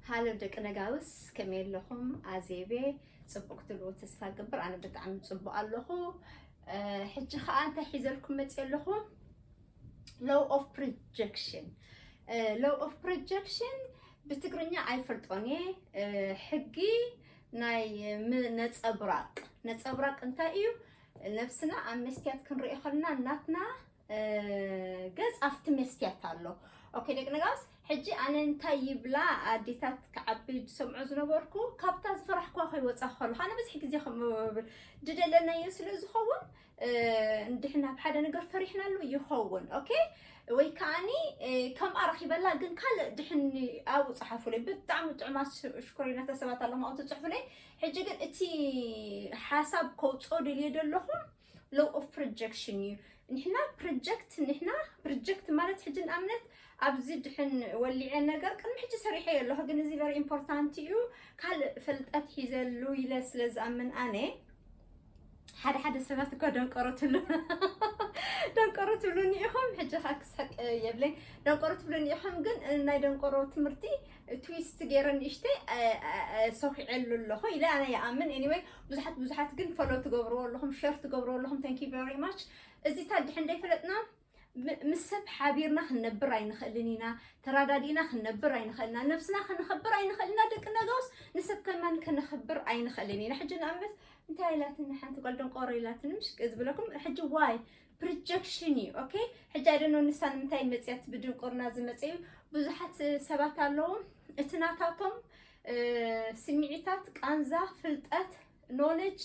ሃሎ ደቂ ነጋውስ፣ ከመይ ኣለኹም? ኣዜቤ ጽቡቕ ክትብሉ ተስፋ ገብር። ኣነ ብጣዕሚ ጽቡቕ ኣለኹ። እ፣ ሕጂ ኸኣ እንታይ ሒዘልኩም መጽእ ኣለኹ? Law of projection። እ፣ Law of projection ብትግርኛ ኣይፈልጦን እየ። እ፣ ሕጊ ናይ ም-፣ ነጸብራቕ። ነጸብራቕ እንታይ እዩ? ነብስና ኣብ መስትያት ክንርኢ ከለና ናትና እ፣ ገጽ ኣብቲ መስትያት ኣሎ። ኦኬ፣ ደቂ ነጋውስ፣ ሕጂ ኣነ እንታይ ይብላ ኣዴታት ክዓቢ ዝሰምዖ ዝነበርኩ፣ ካብታ ዝፈራሕኩዋ ከይወጻ ከለኹ፣ ኣነ ብዙሕ ግዜ ከምኡ እብል፣ ድደለናዮ ስለ ዝኸውን፣ እ፣ እንድሕና ኣብ ሓደ ነገር ፈሪሕናሉ ይኸውን። ኦኬ፣ ወይ ከኣኒ፣ እ፣ ከምኣ ረኺበላ፣ ግን ካልእ ድሕን ኣብኡ ጸሓፉለይ። ብጣዕሚ ጥዑማት ሽ-፣ ሽኮሪናታት ሰባት ኣለኹም ኣብኡ ትጽሕፉለይ። ሕጂ ግን እቲ ሓሳብ ከውጽኦ ደልየ ዘለኹ፣ Law of projection እዩ። ንሕና ፕሮጀክት፣ ንሕና ፕሮጀክት ማለት ሕጂ ንኣብነት ኣብዚ ድሕን ወሊዐ ነገር ቅድሚ ሕጂ ሰሪሐዮ ኣለኹ፣ ግን እዚ very important እዩ። ካልእ ፍልጠት ሒዘሉ ኢለ ስለ ዝኣምን ኣነ፣ ሓደ ሓደ ሰባት እኮ ደንቆሮ ትብሉ፣ ደንቆሮ ትብሉኒ ኢኹም። ሕጂ ኸኣ ክስሕቅ የብለይ። ደንቆሮ ትብሉኒ ኢኹም፣ ግን ናይ ደንቆሮ ትምህርቲ ትዊስት ገይረ ንእሽተይ፣ እ፣ እ፣ እ፣ ሰኺዐሉ ኣለኹ ኢለ ኣነ ይኣምን። Anyway፣ ብዙሓት ብዙሓት ግን ፎሎ ትገብርዎ ኣለኹም፣ ሸር ትገብርዎ ኣለኹም። Thank you very much። እዚታት ድሕን ደይፈለጥና ም-፣ ምስ ሰብ ሓቢርና ክንነብር ኣይንኽእልን ኢና፣ ተራዳዲእና ክንነብር ኣይንኽእልና፣ ነብስና ክንኸብር ኣይንኽእልና፣ ደቂ ነጋውስ ንሰብ ከማን ከነኽብር ኣይንኽእልን ኢና። ሕጂ ንኣብነት እንታይ ኢላትኒ ሓንቲ ጓል ደንቆሮ ኢላትኒ፣ ምሽ ዝብለኩም ሕጂ ዋይ ፕሮጀክሽን እዩ። ኦኬ፣ ሕጂ ኣይደኖ ንሳ ንምንታይ መፅያት ብድንቁርና ዝመፀ እዩ። ብዙሓት ሰባት ኣለዉ እቲ ናታቶም፣ እ፣ ስምዒታት፣ ቃንዛ፣ ፍልጠት፣ ኖሌጅ፣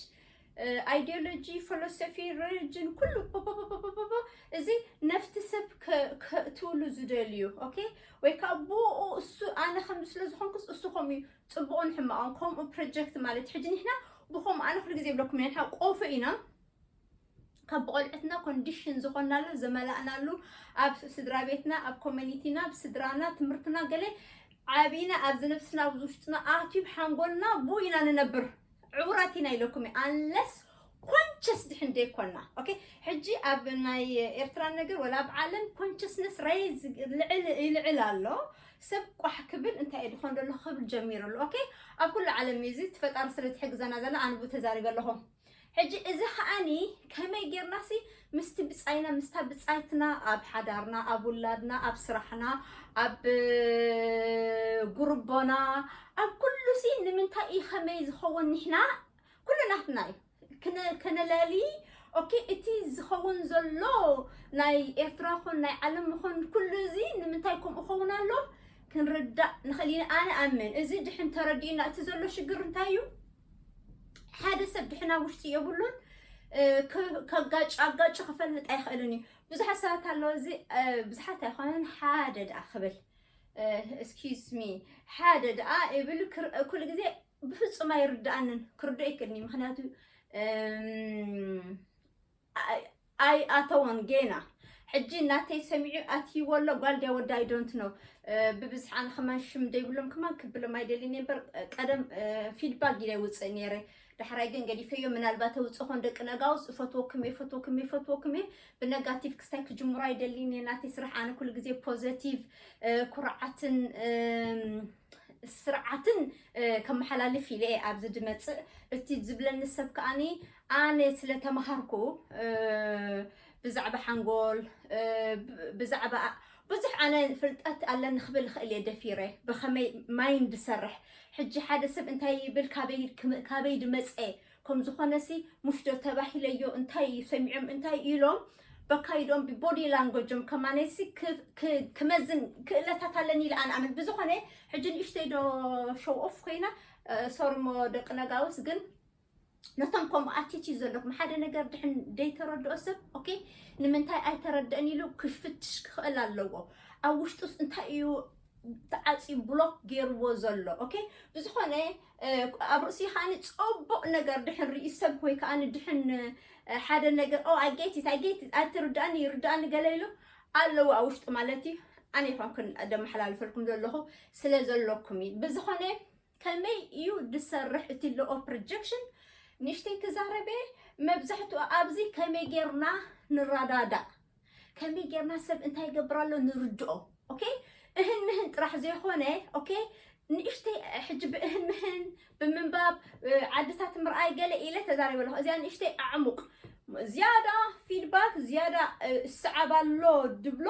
እ፣ ኣይዲዮሎጂ፣ ፊሎሶፊ፣ ሪሊጅን፣ ኩሉ ፖፖፖፖፖፖ እዚ ነፍቲ ሰብ ከ-፣ ከእትውሉ ዝደልዩ፣ ኦኬ? ወይ ከዓ ብኡ እሱ፣ ኣነ ከምዚ ስለ ዝኾንኩስ እሱ ከምኡ እዩ፣ ጽቡቕን ሕማቕን ከምኡ ፕሮጀክት ማለት። ሕጂ ንሕና ብኸምኡ፣ ኣነ ኩሉ ግዜ ይብለኩም እየ፣ ንሕና ቆፎ ኢና። ካብ ብቆልዕትና ኮንዲሽን ዝኾንናሉ፣ ዝመላእናሉ፣ ኣብ ስድራ ቤትና፣ ኣብ ኮሚኒቲና፣ ኣብ ስድራና፣ ትምህርትና፣ ገለ ዓቢና ኣብዚ ነብስና፣ ኣብዚ ውሽጥና ኣትዩ ሓንጎልና ብኡ ኢና ንነብር። ዕውራት ኢና ኢለኩም እየ። Unless ኮንሸስ ድሕን ደይኮና። ኦኬ፣ ሕጂ ኣብ ናይ ኤርትራ ነገር ወላ ኣብ ዓለም ኮንሸስነስ ሬይዝ ልዕል፣ ይልዕል ኣሎ። ሰብ ቋሕ ክብል እንታይ እየ ድኾን ደሎ ክብል ጀሚሩ ኣሎ። ኦኬ፣ ኣብ ኩሉ ዓለም እዩ እዚ። እቲ ፈጣሪ ስለ ዝሕግዘና ዘላ ኣነ ብኡ ተዛሪበ ኣለኹ። ሕጂ እዚ ከኣኒ ከመይ ጌርናሲ ምስቲ ብጻይና፣ ምስታ ብጻይትና ኣብ ሓዳርና፣ ኣብ ውላድና፣ ኣብ ስራሕና፣ ኣብ ጉርቦና፣ ኣብ ኩሉሲ ንምንታይ እዩ ከመይ ዝኸውን? ንሕና ኩሉ ናትና እዩ። ክነ-፣ ከነላሊ፣ ኦኬ፣ እቲ ዝኸውን ዘሎ ናይ ኤርትራ ኾን ናይ ዓለም ኾን ኩሉ እዚ ንምንታይ ከምኡ ኸውን ኣሎ? ክንርዳእ ንኽእል ኢና። ኣነ ኣምን፣ እዚ ድሕን ተረዲእና፣ እቲ ዘሎ ሽግር እንታይ እዩ? ሓደ ሰብ ድሕን ኣብ ውሽጢ የብሉን፣ እ፣ ከ-፣ ከጋጭ፣ ኣጋጭ ክፈልጥ ኣይኽእልን እዩ። ብዙሓት ሰባት ኣለዉ፣ እዚ፣ እ፣ ብዙሓት ኣይኮነን፣ ሓደ ደኣ ክብል፣ እ፣ excuse me፣ ሓደ ደኣ ይብል፣ ክር-፣ ኩሉ ግዜ ብፍጹም ኣይርድኣንን፣ ክርድኦ ኣይክእልን እዩ። ምኽንያቱ፣ እም፣ ኣይ-፣ ኣይኣተወን ጌና። ሕጂ እናተይ ሰሚዑ ኣትይዎ ኣሎ፣ ጓል ድያ ወዲ፣ I don't know። እ፣ ብብዝሒ ኣነ ከማን ሽም ደይብሎም ከማን ክብሎም ኣይደልን እየ እምበር፣ እ፣ ቀደም፣ እ፣ ፊድባክ ኢለ ይውፅእ ነይረ። ዳሕራይ ግን ገዲፈዮ፣ ምናልባት ተውፅእ ኾን ደቂ ነጋውስ፣ እፈትወኩም እየ፣ እፈትወኩም እየ፣ እፈትወኩም እየ። ብነጋቲቭ ክስታይ ክጅምሮ ኣይደልን እየ። ናተይ ስራሕ ኣነ ኩሉ ግዜ ፖዘቲቭ፣ እ፣ ኩርዓትን፣ እም፣ ስርዓትን፣ እ፣ ከመሓላልፍ ኢለ እየ ኣብዚ ድመፅእ። እቲ ዝብለኒ ሰብ ከኣኒ ኣነ ስለ ተምሃርኩ፣ እ፣ ብዛዕባ ሓንጎል፣ እ፣ ብ-፣ ብዛዕባ ብዙሕ ኣነ ፍልጠት ኣለኒ ክብል እኽእል እየ ደፊረ። ብኸመይ ማይንድ ዝሰርሕ። ሕጂ ሓደ ሰብ እንታይ ይብል፣ ካበይ ክም-፣ ካበይ ድመፀ፣ ከም ዝኾነሲ፣ ሙሽ ዶ ተባሂለዮ፣ እንታይ እዩ ሰሚዖም፣ እንታይ ኢሎም፣ በካይዶም ብቦዲ ላንጎጆም ከማነይሲ ክ-፣ ክ-፣ ክመዝን ክእለታት ኣለኒ ኢለ ኣነ ኣምን። ብዝኾነ፣ ሕጂ ንእሽተይ ዶ ሾው ኦፍ ኮይና፣ እ፣ ሶሪ እሞ ደቂ ነጋውስ፣ ግን ነቶም ከምኡ ኣቲቲዩድ ዘለኩም፣ ሓደ ነገር ድሕን ደይተረድኦ ሰብ፣ ኦኬ፣ ንምንታይ ኣይተረድእን ኢሉ ክፍትሽ ክኽእል ኣለዎ። ኣብ ውሽጡስ እንታይ እዩ ተዓጽዩ ብሎክ ገይርዎ ዘሎ? ኦኬ፣ ብዝኾነ፣ እ፣ ኣብ ርእሲ ከኣኒ ጽቡቕ ነገር ድሕን ርእዩ ሰብ ወይ ከኣኒ ድሕን፣ እ፣ ሓደ ነገር፣ "ኦ፣ I get it, I get it፣ ኣይትርድኣኒ፣ ይርድኣኒ" ገለ ኢሉ ኣለዎ ኣብ ውሽጡ ማለት እዩ። ኣነ ይኾንኩን ደመሓላልፈልኩም ዘለኹ ስለ ዘለኩም እዩ። ብዝኾነ ከመይ እዩ ዝሰርሕ እቲ law of projection? ንእሽተይ ክዛረበ፣ መብዛሕትኡ ኣብዚ ከመይ ጌርና ንረዳዳእ፣ ከመይ ጌርና ሰብ እንታይ ይገብር ኣሎ ንርድኦ። ኦኬ? እህን ምህን ጥራሕ ዘይኮነ፣ ኦኬ? ንእሽተይ ሕጂ ብእህን ምህን ብምንባብ ዓድታት ምርኣይ ገለ ኢለ ተዛሪበ ኣለኹ። እዚኣ ንእሽተይ ኣዕሙቕ ዝያዳ ፊድባክ ዝያዳ ስዓብ ኣሎ ድብሎ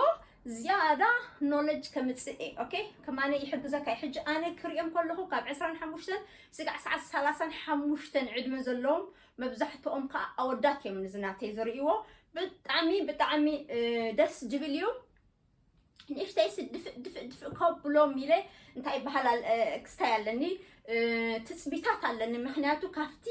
ዝያዳ ኖለጅ ከምፅእ እየ። ኦኬ ከማነ ይሕግዘካ እዩ። ሕጂ ኣነ ክሪኦም ከለኹ ካብ ዕስራን ሓሙሽተን ስጋዕ ሰዓት ሰላሳን ሓሙሽተን ዕድመ ዘለዎም መብዛሕትኦም ከዓ ኣወዳት እዮም ንዝናተይ ዝርእይዎ። ብጣዕሚ ብጣዕሚ ደስ ድብል እዩ። ንእሽተይ ስድፍእ ድፍእ ድፍእ ከብሎም ኢለ እንታይ ይበሃል ክስታይ ኣለኒ ትፅቢታት ኣለኒ። ምክንያቱ ካብቲ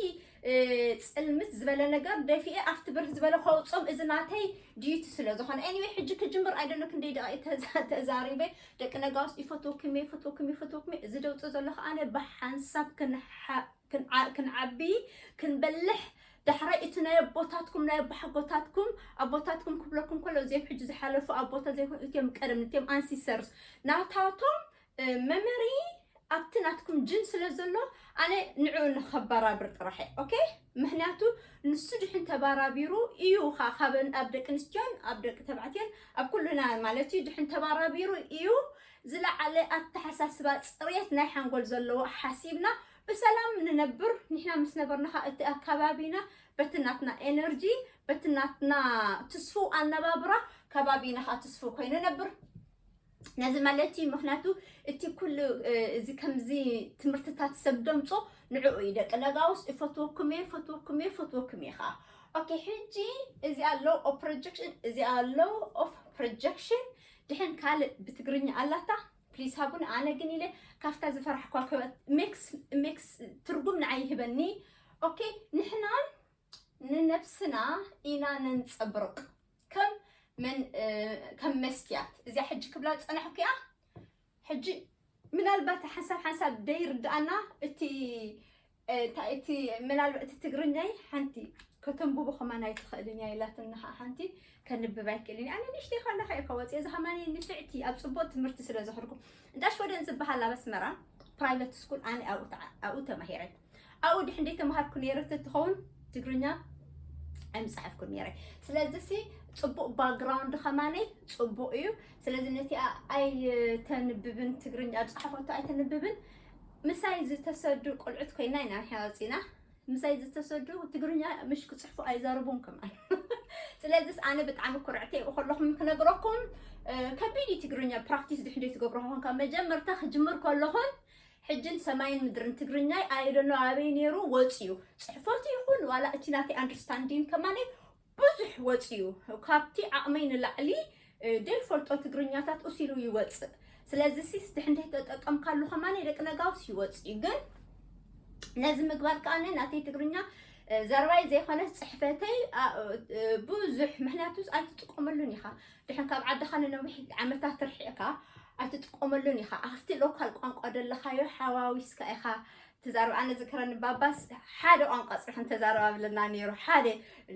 ፅልምት ዝበለ ነገር ደፊኤ ኣብቲ ብርህ ዝበለ ከውፅኦም እዚ ናተይ ድዩቲ ስለ ዝኾነ። ኤኒወይ ሕጂ ክጅምር ኣይደሎ ክንደይ ደቂ ተዛሪበ ደቂ ነጋውስ ይፈትወኩም እየ፣ ይፈትወኩም እየ፣ ይፈትወኩም እየ። እዚ ደውፅ ዘሎ ከዓነ ብሓንሳብ ክንሓ ክንዓቢ ክንበልሕ ዳሕራይ እቲ ናይ ኣቦታትኩም ናይ ኣቦሓጎታትኩም ኣቦታትኩም ክብለኩም ከሎ እዚኦም ሕጂ ዝሓለፉ ኣቦታት ዘይኮኑ እቲኦም ቀደም እቲኦም ኣንሲስተርስ ናታቶም መመሪ ኣብቲ ናትኩም ጅን ስለ ዘሎ ኣነ ንዕኡ ንኸበራብር ጥራሕ እየ። ኦኬ ምክንያቱ ንሱ ድሕን ተባራቢሩ እዩ ካብ ኣብ ደቂ ኣንስትዮን ኣብ ደቂ ተባዕትዮን ኣብ ኩሉና ማለት እዩ ድሕን ተባራቢሩ እዩ ዝለዓለ ኣተሓሳስባ ፅሬት ናይ ሓንጎል ዘለዎ ሓሲብና ብሰላም ንነብር። ንሕና ምስ ነበርና ከዓ እቲ ኣከባቢና በቲ ናትና ኤነርጂ በቲ ናትና ትስፉው ኣነባብራ ከባቢና ከዓ ትስፉው ኮይኑ ነብር። ነዚ ማለት እዩ ምክንያቱ እቲ ኩሉ እዚ ከምዚ ትምህርትታት ሰብ ደምፆ ንዕኡ እዩ ደቂ ነጋውስ እፈትወኩም እየ እፈትወኩም እየ እፈትወኩም እየ ከዓ ኦኬ ሕጂ እዚ ኣሎ ኦፍ ፕሮጀክሽን እዚ ኣሎ ኦፍ ፕሮጀክሽን ድሕን ካልእ ብትግርኛ ኣላታ ፕሊስ ሃቡን ኣነ ግን ኢለ ካብታ ዝፈራሕኳ ሜክስ ሜክስ ትርጉም ንዓይ ይህበኒ። ኦኬ ንሕና ንነብስና ኢና ነንፀብርቕ ከም መን ከም መስትያት እዚኣ ሕጂ ክብላ ዝፀናሕኩ እያ። ሕጂ ምናልባት ሓንሳብ ሓንሳብ ደይርድኣና እቲ እቲ ምናልባት እቲ ትግርኛይ ሓንቲ ከተንብቦ ከማን ኣይትኽእልን እያ ኢላትኒ ከዓ ሓንቲ ከንብብ ኣይክእልን እየ ኣነ ንእሽተይ ከለካ እየ ከወፅእ እዚ ከማን ንፍዕቲ ኣብ ፅቡቅ ትምህርቲ ስለ ዘኽርኩ እንዳ ሽወደን ዝበሃል ኣብ ኣስመራ ፕራይቨት ስኩል ኣነ ኣብኡ ተማሂረ ኣብኡ ድሕን ደይ ተማሃርኩ ነይረ ተትኸውን ትግርኛ ኣይምፅሓፍኩን ነይረ ስለዚ ሲ ፅቡቅ ባክግራውንድ ከማነይ ፅቡቅ እዩ ስለዚ ነቲኣ ኣይተንብብን ትግርኛ ዝፅሓፈቶ ኣይተንብብን ምሳይ ዝተሰዱ ቆልዑት ኮይና ኢና ንሕና ወፂና ምሳይ ዝተሰዱ ትግርኛ ምሽ ክፅሕፉ ኣይዛረቡን ከማን ስለዚስ ኣነ ብጣዕሚ ኩርዕቲ እየ ከለኹም ክነግረኩም ከቢድ እዩ ትግርኛ ፕራክቲስ ድሕንደይ ትገብሮ ኾንካ መጀመርታ ክጅምር ከለኹም ሕጅን ሰማይን ምድርን ትግርኛይ ኣይደኖ ኣበይ ነይሩ ወፂዩ ፅሕፈቱ ይኹን ዋላ እቲ ናተይ ኣንደርስታንዲንግ ከማነ ብዙሕ ወፂዩ ካብቲ ዓቕመይ ንላዕሊ ደይፈልጦ ትግርኛታት ኡሲሉ ይወፅእ ስለዚ ሲስ ድሕንደይ ተጠቀምካሉ ከማነ ደቂ ነጋውስ ይወፅእ እዩ ግን ነዚ ምግባር ከኣነ ናተይ ትግርኛ ዘርባይ ዘይኮነ ፅሕፈተይ ብዙሕ ምክንያቱ ኣይትጥቀመሉን ኢኻ ድሕን ካብ ዓድኻ ንነዊሕ ዓመታት ርሒዕካ ኣይትጥቀመሉን ኢኻ ኣብቲ ሎካል ቋንቋ ደለኻዮ ሓዋዊስካ ኢኻ ትዛረብ ኣነ ዝክረኒ ባባስ ሓደ ቋንቋ ፅርሕ እንተዛረብ ኣብለና ነይሩ ሓደ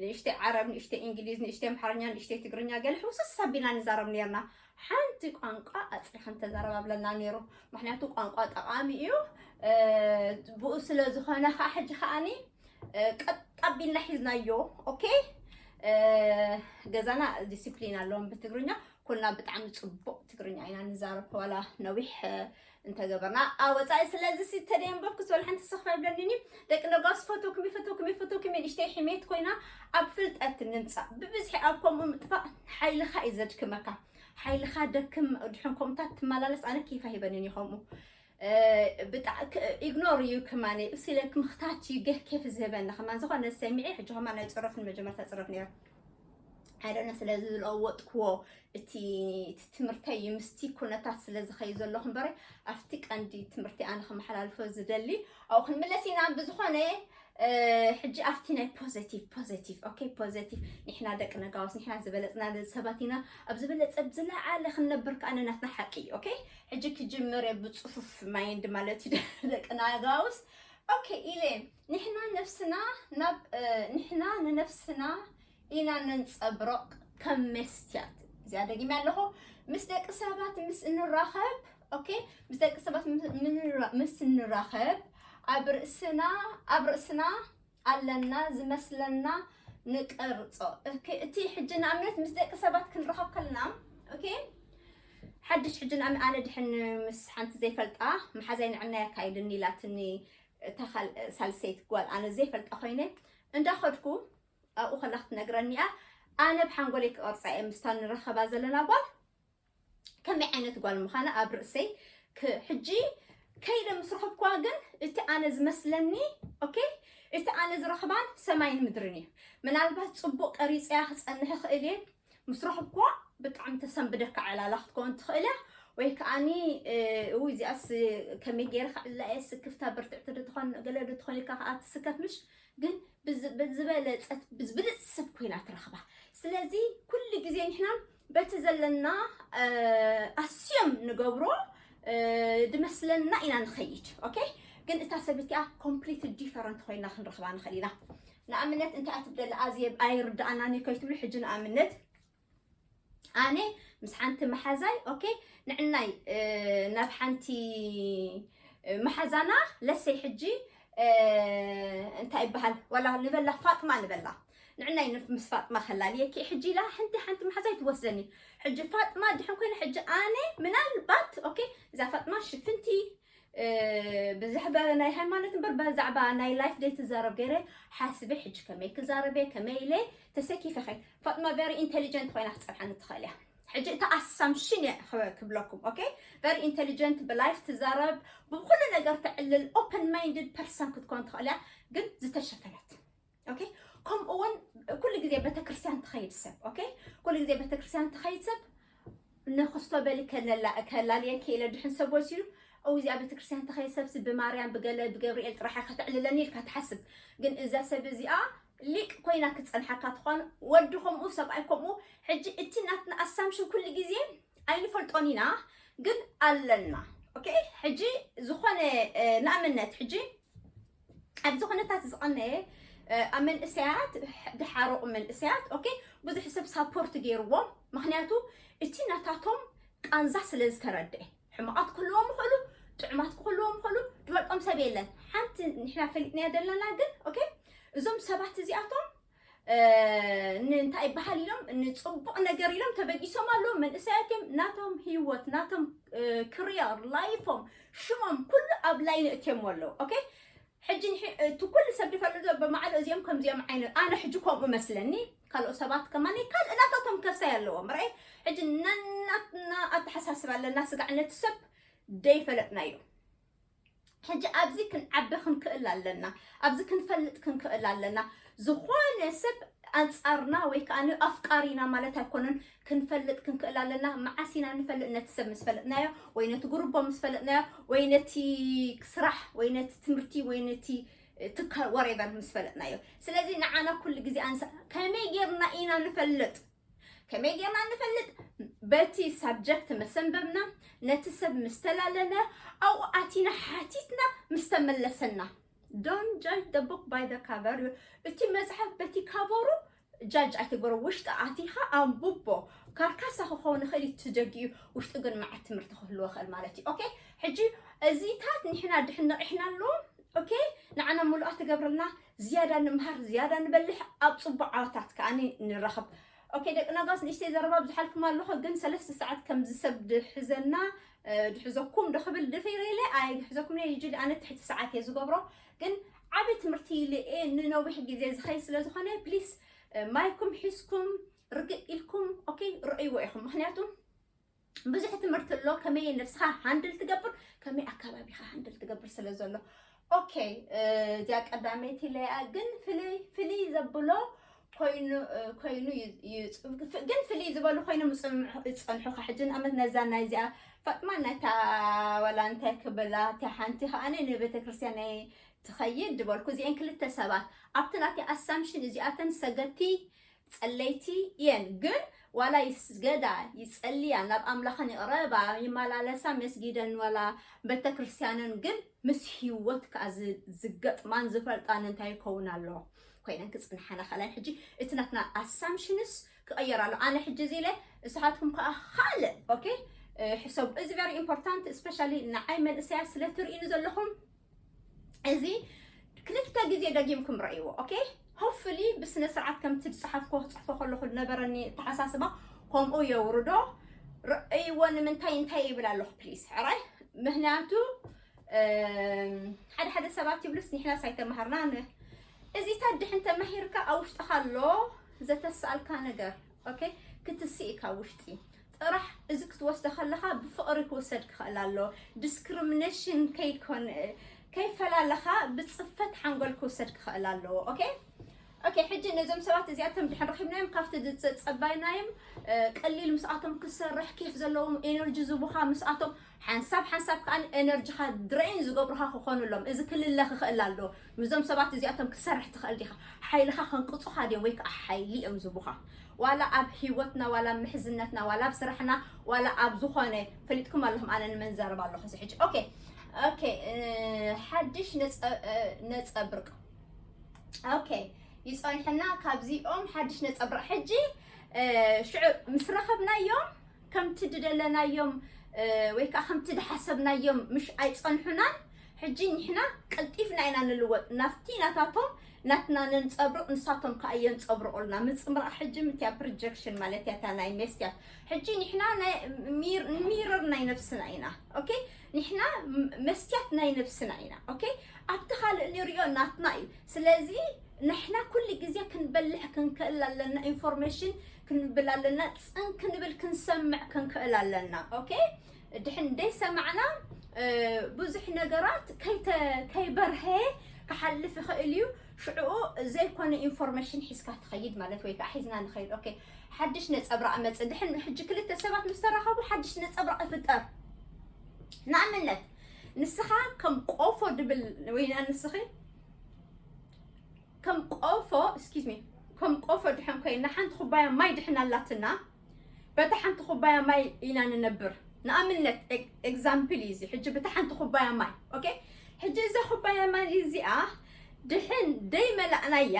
ንእሽተይ ዓረብ ንእሽተይ እንግሊዝ ንእሽተይ ኣምሓርኛ ንእሽተይ ትግርኛ ገለ ሕውስስ ኣቢልና ንዛረብ ነርና ሓንቲ ቋንቋ ኣፅሪኻ እንተዛረብ ኣብለና ነይሩ ምክንያቱ ቋንቋ ጠቃሚ እዩ ብኡ ስለ ዝኾነ ከዓ ሕጂ ከዓኒ ቀጥ ኣቢልና ሒዝናዮ ኦኬ ገዛና ዲስፕሊን ኣለዎም ብትግርኛ ኩልና ብጣዕሚ ፅቡቅ ትግርኛ ኢና ንዛረብ ዋላ ነዊሕ እንተገበርና ኣብ ወፃኢ ስለዚ ሲ ተደየንበብኩ ዝበል ሓንቲ ስኽፋ ይብለኒኒ ደቂ ነጋስ ፈቶኩም ፈቶኩም ፈቶኩም ንእሽተይ ሕሜት ኮይና ኣብ ፍልጠት ንምፃእ ብብዝሒ ኣብ ከምኡ ምጥፋእ ሓይልኻ እዩ ዘድክመካ ሓይልኻ ደክም ድሕን ከምታት ትመላለስ ኣነ ኬፋ ሂበንን እዩ ከምኡ ኢግኖር እዩ ከማነ እሱ ኢለ ክምክታት እዩ ገህ ኬፍ ዝህበኒ ከማን ዝኾነ ሰሚዐ ሕጂ ከማ ናይ ፅረፍ ንመጀመርታ ፅረፍ ነይረ ኣይደነ ስለዚ ዝለወጥክዎ እቲ ትምህርተይ ምስቲ ኩነታት ስለ ዝኸይ ዘለኹ እምበረ ኣብቲ ቀንዲ ትምህርቲ ኣነ ክመሓላልፎ ዝደሊ ኣብኡ ክንምለስ ኢና ብዝኾነ ሕጂ ኣብቲ ናይ ፖዘቲቭ ፖዘቲቭ ኦኬ ፖዘቲቭ ንሕና ደቂ ነጋውስ ንሕና ዝበለፅና ሰባት ኢና ኣብ ዝበለፀ ብዝለዓለ ክንነብር ከዓ ንናትና ሓቂ እዩ ኦኬ ሕጂ ክጅምር እየ ብፅፉፍ ማይንድ ማለት እዩ ደቂ ነጋውስ ኦኬ ኢለ ንሕና ነፍስና ናብ ንሕና ንነፍስና ኢና ነንፀብረቕ ከም መስትያት እዚኣ ደጊመ ኣለኹ ምስ ደቂ ሰባት ምስ እንራኸብ ኦኬ ምስ ደቂ ሰባት ምስ እንራኸብ ኣብ ርእስና ኣብ ርእስና ኣለና ዝመስለና ንቀርጾ እቲ ሕጂ ንኣብነት ምስ ደቂ ሰባት ክንረኸብ ከለና ኦኬ ሓድሽ ሕጂ ንኣም ኣነ ድሕን ምስ ሓንቲ ዘይፈልጣ መሓዛይ ንዕና የካይድኒ ኢላትኒ። እታ ሳልሰይት ጓል ኣነ ዘይፈልጣ ኮይነ እንዳኸድኩ ኣብኡ ከላ ክትነግረኒ እያ። ኣነ ብሓንጎለይ ክቐርፃ እየ ምስታ ንረኸባ ዘለና ጓል ከመይ ዓይነት ጓል ምዃና ኣብ ርእሰይ። ሕጂ ከይደ ምስ ረኸብኩዋ ግን እቲ ኣነ ዝመስለኒ፣ ኦኬ፣ እቲ ኣነ ዝረኽባን ሰማይን ምድርን እዩ። ምናልባት ፅቡቕ ቀሪፀያ ክፀንሕ ይኽእል እየ። ምስ ረኸብኩዋ ብጣዕሚ ተሰንብደካ ዕላላ ክትከውን ትኽእል እያ። ወይ ከዓኒ እው እዚኣስ ከመይ ገይረ ክዕላ እየ፣ ስክፍታ ብርትዕቲ ዶ ትኾን ገለ ዶ ትኾን ኢልካ ከዓ ትስከፍ ምሽ። ግን ብዝበለፀት ብዝብልፅ ሰብ ኮይና ትረኽባ። ስለዚ ኩሉ ግዜ ንሕና በቲ ዘለና ኣስዮም ንገብሮ ድመስለና ኢና ንኸይድ። ኦኬ፣ ግን እታ ሰብ እቲኣ ኮምፕሊት ዲፈረንት ኮይና ክንረኽባ ንኽእል ኢና። ንኣብነት እንታይ ኣትብደለ ኣዝየ ኣይርዳኣናን እዩ ከይትብሉ። ሕጂ ንኣብነት ኣነ ምስ ሓንቲ መሓዛይ፣ ኦኬ፣ ንዕናይ ናብ ሓንቲ መሓዛና ለሰይ ሕጂ እንታይ ይበሃል ዋላ ንበላ ፋጥማ ንበላ ንዕናይ ምስ ፋጥማ ከላልየኪ ሕጂ ኢላ ሓንቲ ሓንቲ መሓዛይ ትወስደኒ። ሕጂ ፋጥማ ድሕን ኮይነ ሕጂ ኣነ ምናልባት ኦኬ እዛ ፋጥማ ሽፍንቲ ብዛዕባ ናይ ሃይማኖት እምበር ብዛዕባ ናይ ላይፍ ደይ ትዛረብ ገይረ ሓስበ። ሕጂ ከመይ ክዛረበ ከመይ ኢለ ተሰኪፈ ኸይ ፋጥማ ቨሪ ኢንቴሊጀንት ኮይና ክፀንሓኒ ትኽእል እያ። ሕጂ እቲ ኣሳምሽን እየ ክብለኩም። ኦኬ፣ ቨሪ ኢንቴሊጀንት፣ ብላይፍ ትዛረብ፣ ብኩሉ ነገር ተዕልል፣ ኦፕን ማይንድድ ፐርሰን ክትኮን ትኽእል እያ፣ ግን ዝተሸፈነት። ኦኬ፣ ከምኡ እውን ኩሉ ግዜ ቤተክርስትያን ትኸይድ ሰብ። ኦኬ፣ ኩሉ ግዜ ቤተክርስትያን ትኸይድ ሰብ ንክስቶ በሊ ከላልየ ክኢለ ድሕን ሰብ ወሲዱ እው እዚኣ ቤተክርስትያን ትኸይድ ሰብሲ ብማርያም ብገለ ብገብርኤል ጥራሓ ከተዕልለኒ ኢልካ ትሓስብ። ግን እዛ ሰብ እዚኣ ሊቅ ኮይና ክትፀንሓካ ትኾን። ወዲ ከምኡ ሰብኣይ ከምኡ። ሕጂ እቲ ናትና ኣሳምሽን ኩሉ ግዜ ኣይንፈልጦን ኢና ግን ኣለና። ኦኬ፣ ሕጂ ዝኾነ ንኣብነት ሕጂ ኣብዚ ኩነታት ዝቐነየ ኣብ መንእሰያት ድሓረቑ መንእሰያት ኦኬ ብዙሕ ሰብ ሳፖርት ገይርዎም። ምክንያቱ እቲ ናታቶም ቃንዛ ስለ ዝተረድአ ሕማቓት ክህልዎም ይኽእሉ፣ ጥዑማት ክህልዎም ይኽእሉ፣ ድፈልጦም ሰብ የለን። ሓንቲ ንሕና ፈሊጥናያ ዘለና ግን ኦኬ እዞም ሰባት እዚኣቶም እንታይ ይበሃል ኢሎም ንፅቡቕ ነገር ኢሎም ተበጊሶም ኣለዉ። መንእሰያት እዮም። ናቶም ህይወት ናቶም ክርየር ላይፎም ሽሞም ኩሉ ኣብ ላይን እትዮም ኣለዉ። ኦኬ ሕጂ እቲ ኩሉ ሰብ ዝፈልጦ ብማዕዶ እዚኦም ከምዚኦም ዓይነት ኣነ ሕጂ ከምኡ መስለኒ። ካልኦ ሰባት ከማኒ ካልእ ናታቶም ከሳይ ኣለዎም ርአይ። ሕጂ ነናትና ኣተሓሳስብ ኣለና ስጋዕ ነቲ ሰብ ደይፈለጥናዮ። ሕጂ ኣብዚ ክንዓቢ ክንክእል ኣለና። ኣብዚ ክንፈልጥ ክንክእል ኣለና። ዝኾነ ሰብ ኣንጻርና ወይ ከዓ ኣፍቃሪና ማለት ኣይኮነን። ክንፈልጥ ክንክእል ኣለና። መዓስ ኢና ንፈልጥ? ነቲ ሰብ ምስ ፈለጥናዮ ወይ ነቲ ጉርቦ ምስ ፈለጥናዮ ወይ ነቲ ስራሕ ወይ ነቲ ትምህርቲ ወይ ነቲ ትካል ወሬቨር ምስ ፈለጥናዮ። ስለዚ ንዓና ኩሉ ግዜ ኣንሳ ከመይ ጌርና ኢና ንፈልጥ? ከመይ ጌርና ንፈልጥ? በቲ ሳብጀክት ምስ ኣንበብና፣ ነቲ ሰብ ምስ ተላለና፣ ኣብኡ ኣቲና ሓቲትና ምስ ተመለሰና። Don't judge the book by the cover። እቲ መጽሓፍ በቲ ካቨሩ ጃጅ ኣይትግበሮ። ውሽጢ ኣቲኻ ኣንብቦ። ካርካሳ ክኸውን ይኽእል እዩ እቲ ደጊኡ፣ ውሽጡ ግን መዓት ትምህርቲ ክህልዎ ይኽእል ማለት እዩ። ኦኬ፣ ሕጂ እዚታት ንሕና ድሕን ነቒሕናሉ ኦኬ ንዓና ምሉኣት ትገብረልና። ዝያዳ ንምሃር ዝያዳ ንበልሕ ኣብ ፅቡቅ ዓወታት ከዓ ንረኽብ። ኦኬ ደቂ ነጋስ ንእሽተይ ዘረባ ብዙሓልኩም ኣለኹ ግን ሰለስተ ሰዓት ከምዚ ሰብ ድሕዘና ድሕዘኩም ዶ ክብል ድፍረ ኢለ ኣይሕዘኩም እየ። ዩጅሊ ኣነ ትሕቲ ሰዓት እየ ዝገብሮ ግን ዓብዪ ትምህርቲ ኢለ እየ ንነዊሕ ግዜ ዝኸይ ስለ ዝኾነ ፕሊስ ማይኩም ሒዝኩም ርግእ ኢልኩም ኦኬ ርእይዎ ኢኹም ምክንያቱ ብዙሕ ትምህርቲ ኣሎ ከመይ ነብስኻ ሃንድል ትገብር ከመይ ኣካባቢኻ ሃንድል ትገብር ስለ ዘሎ። ኦኬ እዚኣ ቀዳመይቲ ለያ ግን ፍልይ ፍልይ ዘብሎ ኮይኑ ኮይኑ ግን ፍልይ ዝበሉ ኮይኖም ዝፀንሑኻ ሕጂ ንኣብነት ነዛ ናይ እዚኣ ፋጥማ ናይታ ወላ እንታይ ክብላ እታ ሓንቲ ከዓነ ንቤተክርስትያን ናይ ትኸይድ ዝበልኩ እዚአን ክልተ ሰባት ኣብቲ ናተይ ኣሳምሽን እዚኣተን ሰገቲ ፀለይቲ እየን ግን ዋላ ይስገዳ ይፀልያ ናብ ኣምላኸን ይቕረባ ይመላለሳ መስጊደን ዋላ ቤተክርስትያንን ግን ምስ ህይወት ከዓ ዝገጥማን ዝፈልጣን እንታይ ይከውን ኣለዎ ኮይነን ክፅንሓና ከላይ ሕጂ እቲ ናትና ኣሳምሽንስ ክቐየር ኣሎ ኣነ ሕጂ እዚ ኢለ ንስኻትኩም ከዓ ካልእ ኦኬ ሕሰቡ እዚ very important especially ንዓይ መንእሰያት ስለ ትርእዩኒ ዘለኹም እዚ ክልተ ግዜ ደጊምኩም ረእይዎ ኦኬ hopefully ብስነ ስርዓት ከምቲ ዝፀሓፍኮ ክፅሕፎ ከለኹ ዝነበረኒ ተሓሳስባ ከምኡ የውርዶ ረእይዎ ንምንታይ እንታይ ይብል ኣለኹ ፕሊስ ሕራይ ምክንያቱ ሓደ ሓደ ሰባት ይብሉስ ንሕናስ ኣይተማሃርናን እዚታት ድሕን ተማሂርካ ኣብ ውሽጥኻ ኣሎ ዘተስኣልካ ነገር ኦኬ ክትስኢካ ውሽጢ ጥራሕ እዚ ክትወስደ ከለኻ ብፍቕሪ ክውሰድ ክኽእል ኣሎ ዲስክሪሚኔሽን ከይኮን ከይፈላለኻ ብፅፈት ሓንጎል ክውሰድ ክኽእል ኣለዎ ኦኬ ኦኬ ሕጂ ነዞም ሰባት እዚኣቶም ድሕን ረኺብናዮም ካብቲ ዝፀባይናዮም ቀሊል ምስኣቶም ክሰርሕ ኬፍ ዘለዎም ኤነርጂ ዝቡኻ ምስኣቶም ሓንሳብ ሓንሳብ ከዓ ኤነርጂኻ ድሬን ዝገብሩኻ ክኾኑ ኣሎም እዚ ክልለ ክኽእል ኣሎ ምዞም ሰባት እዚኣቶም ክሰርሕ ትኽእል ዲኻ ሓይልኻ ከንቅፁኻ ድዮም ወይ ከዓ ሓይሊ እዮም ዝቡኻ ዋላ ኣብ ህይወትና ዋላ ኣብ ምሕዝነትና ዋላ ኣብ ስራሕና ዋላ ኣብ ዝኾነ ፈሊጥኩም ኣለኹም ኣነ ንመን ዘረብ ኣለኹ እዚ ሕጂ ኦኬ ኦኬ ሓድሽ ነፀብርቅ ኦኬ ይፀንሐና ካብዚኦም ሓድሽ ነፀብርቅ ሕጂ ሽዑ ምስ ረኸብናዮም ከምቲ ድደለናዮም ወይ ከዓ ከምቲ ድሓሰብናዮም ምሽ ኣይፀንሑናን ሕጂ ንሕና ቀልጢፍና ኢና ንልወጥ ናፍቲ ናታቶም ናትና ነንፀብርቕ ንሳቶም ከዓ የንፀብርቑልና ምፅምራቕ ሕጂ ምትያ ፕሮጀክሽን ማለት እያ እታ ናይ መስትያት ሕጂ ንሕና ሚረር ናይ ነብስና ኢና ኦኬ ንሕና መስትያት ናይ ነብስና ኢና ኦኬ ኣብቲ ካልእ ንሪኦ ናትና እዩ ስለዚ ንሕና ኩሉ ግዜ ክንበልሕ ክንክእል ኣለና ኢንፎርሜሽን ክንብል ኣለና ፅን ክንብል ክንሰምዕ ክንክእል ኣለና ኦኬ ድሕን ደይሰማዕና ብዙሕ ነገራት ከይበርሀ ክሓልፍ ይኽእል እዩ ሽዕኡ ዘይኮነ ኢንፎርሜሽን ሒዝካ ትኸይድ ማለት ወይ ከዓ ሒዝና ንኸይድ ኦኬ ሓድሽ ነፀብራቕ መፅእ ድሕን ሕጂ ክልተ ሰባት ምስ ተራኸቡ ሓድሽ ነፀብራቕ ይፍጠር ንኣብነት ንስኻ ከም ቆፎ ድብል ወይ ንስኺ ከም ቆፎ excuse me ከም ቆፎ ድሕን ኮይና ሓንቲ ኩባያ ማይ ድሕን ኣላትና በታ ሓንቲ ኩባያ ማይ ኢና ንነብር ንኣብነት example እዩ እዚ ሕጂ በታ ሓንቲ ኩባያ ማይ okay ሕጂ እዛ ኩባያ ማይ እዚኣ ድሕን ደይ መላእናያ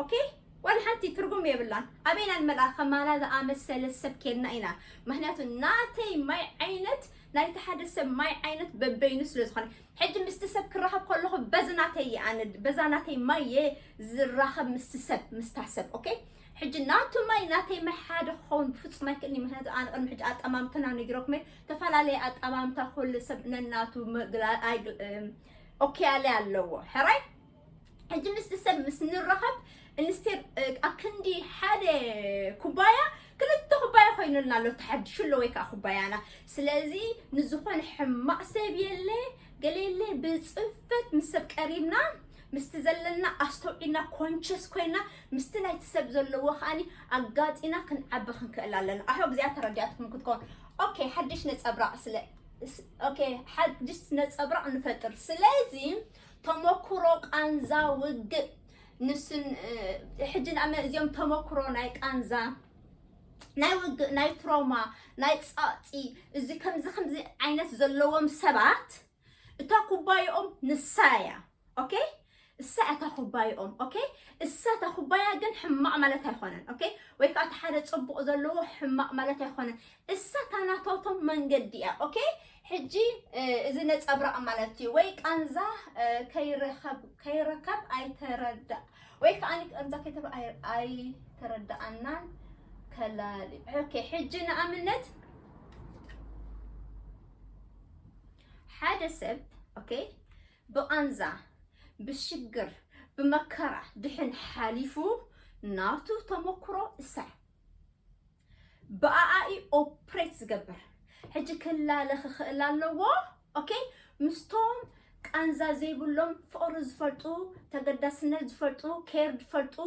okay ዋላ ሓንቲ ትርጉም የብላን ኣበይና ንመልኣ ከማና ዝኣመሰለ ሰብ ኬድና ኢና ምክንያቱ ናተይ ማይ ዓይነት ናይቲ ሓደ ሰብ ማይ ዓይነት በበይኑ ስለ ዝኾነ ሕጂ ምስቲ ሰብ ክራኸብ ከለኹ በዚ ናተይ እየ ኣነ በዛ ናተይ ማይ እየ ዝራኸብ ምስቲ ሰብ ምስታ ሰብ okay ሕጂ ናቱ ማይ ናተይ ማይ ሓደ ክኸውን ብፍጹም ኣይክእልኒ ምክንያቱ ኣነ ቅድሚ ሕጂ ኣጠማምትና ነጊረኩም እየ ተፈላለየ ኣጠማምታ ኩሉ ሰብ ነናቱ okay ኣለ ኣለዎ ሕራይ ሕጂ ምስቲ ሰብ ምስ ንረኸብ እንስቴር ኣብ ክንዲ ሓደ ኩባያ ክልተ ኩባያ ኮይኑልና ኣሎ ተሓድሹ ኣሎ ወይ ከዓ ኩባያና ስለዚ ንዝኾነ ሕማቕ ሰብ የለ ገለ የለ ብፅፈት ምስ ሰብ ቀሪብና ምስቲ ዘለና ኣስተውዒልና ኮንሸስ ኮይና ምስቲ ናይቲ ሰብ ዘለዎ ከዓኒ ኣጋጢና ክንዓቢ ክንክእል ኣለና ኣሆ እግዚኣብሔር ተረዲኣትኩም ክትኮን ኦኬ ሓድሽ ነፀብራቕ ስለ ኦኬ ሓድሽ ነፀብራቕ ንፈጥር ስለዚ ተመክሮ ቃንዛ ውግእ ንስን ሕጂ ንኣመ እዚኦም ተመክሮ ናይ ቃንዛ ናይ ውግእ ናይ ትሮማ ናይ ፃፂ እዚ ከምዚ ከምዚ ዓይነት ዘለዎም ሰባት እታ ኩባይኦም ንሳ እያ okay እሳ እታ ኩባይኦም okay እሳ እታ ኩባያ ግን ሕማቕ ማለት ኣይኮነን okay ወይ ከዓ እቲ ሓደ ፅቡቕ ዘለዎ ሕማቕ ማለት ኣይኮነን እሳ እታ ናታቶም መንገዲ እያ okay ሕጂ እዚ ነፀብራቕ ማለት እዩ ወይ ቃንዛ ከይረከብ ኣይተረዳ ወይ ከዓ ቃንዛ ከይተብ ኣይተረዳኣናን ከላሊ okay ሕጂ ንኣብነት ሓደ ሰብ okay ብቓንዛ ብሽግር ብመከራ ድሕን ሓሊፉ ናቱ ተመክሮ እሳ ብኣኣኢ ኦፕሬት ዝገብር ሕጂ ክላለ ክኽእል ኣለዎ okay ምስቶም ቃንዛ ዘይብሎም ፍቕሪ ዝፈልጡ ተገዳስነት ዝፈልጡ ኬር ዝፈልጡ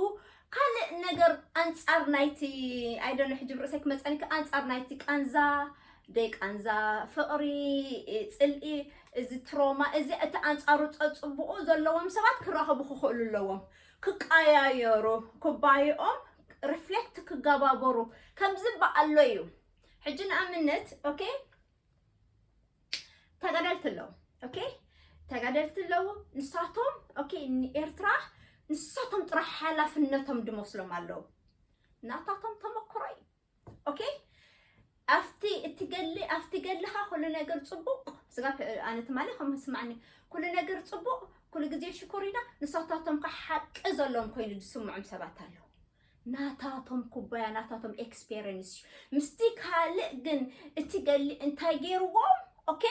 ካልእ ነገር ኣንፃር ናይቲ ኣይደነ ሕጂ ብርእሰይ ክመፀኒ ኣንፃር ናይቲ ቃንዛ ደይ ቃንዛ ፍቕሪ ፅልኢ እዚ ትሮማ እዚ እቲ ኣንፃሩ ፀፅቡቑ ዘለዎም ሰባት ክራኸቡ ክኽእሉ ኣለዎም ክቃያየሩ ኩባይኦም ሪፍሌክት ክገባበሩ ከምዚ በኣሎ እዩ ሕጂ ንኣብነት okay ተጋደልቲ ኣለዉ okay ተጋደልቲ ኣለዉ ንሳቶም okay ንኤርትራ ንሳቶም ጥራሕ ሓላፍነቶም ድመስሎም ኣለዉ ናታቶም ተመክሮ እዩ okay ኣብቲ እትገሊ ኣብቲ ገልኻ ኩሉ ነገር ፅቡቕ ስጋ ኣነ ትማሊ ከም ስማዕኒ ኩሉ ነገር ፅቡቕ ኩሉ ግዜ ሽኮር ኢና ንሳታቶም ከ ሓቂ ዘለዎም ኮይኑ ዝስምዖም ሰባት ኣለዉ ናታቶም ኩባያ ናታቶም experience እዩ። ምስቲ ካልእ ግን እቲ ገሊ እንታይ ገይርዎም? ኦኬ፣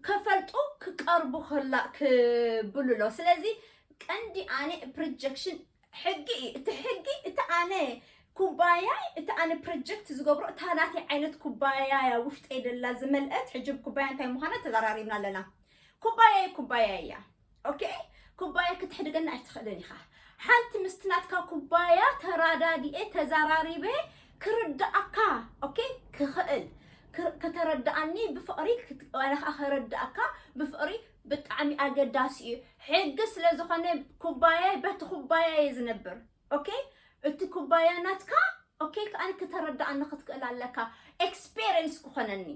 ከፈልጡ ክቀርቡ ክላ ክብሉ ኣሎ። ስለዚ ቀንዲ ኣነ projection ሕጊ እዩ። እቲ ሕጊ እቲ ኣነ ኩባያይ እቲ ኣነ project ዝገብሮ እታ ናተይ ዓይነት ኩባያ እያ ውሽጠይ ደላ ዝመልአት። ሕጂ ኩባያ እንታይ ምዃና ተዘራሪብና ኣለና። ኩባያ ኩባያ እያ። ኦኬ፣ ኩባያ ክትሕድገና ኣይትኽእልን ኢኻ። ሓንቲ ምስቲ ናትካ ኩባያ ተራዳዲኤ ተዘራሪበ ክርዳኣካ፣ ኦኬ፣ ክኽእል ክተረዳኣኒ ብፍቕሪ ክትቀበለኻ ከረዳኣካ ብፍቕሪ ብጣዕሚ ኣገዳሲ እዩ። ሕጊ ስለ ዝኾነ ኩባያይ በቲ ኩባያ እየ ዝነብር። ኦኬ፣ እቲ ኩባያ ናትካ ኦኬ፣ ከኣን ክተረዳኣኒ ክትክእል ኣለካ። experience ክኾነኒ፣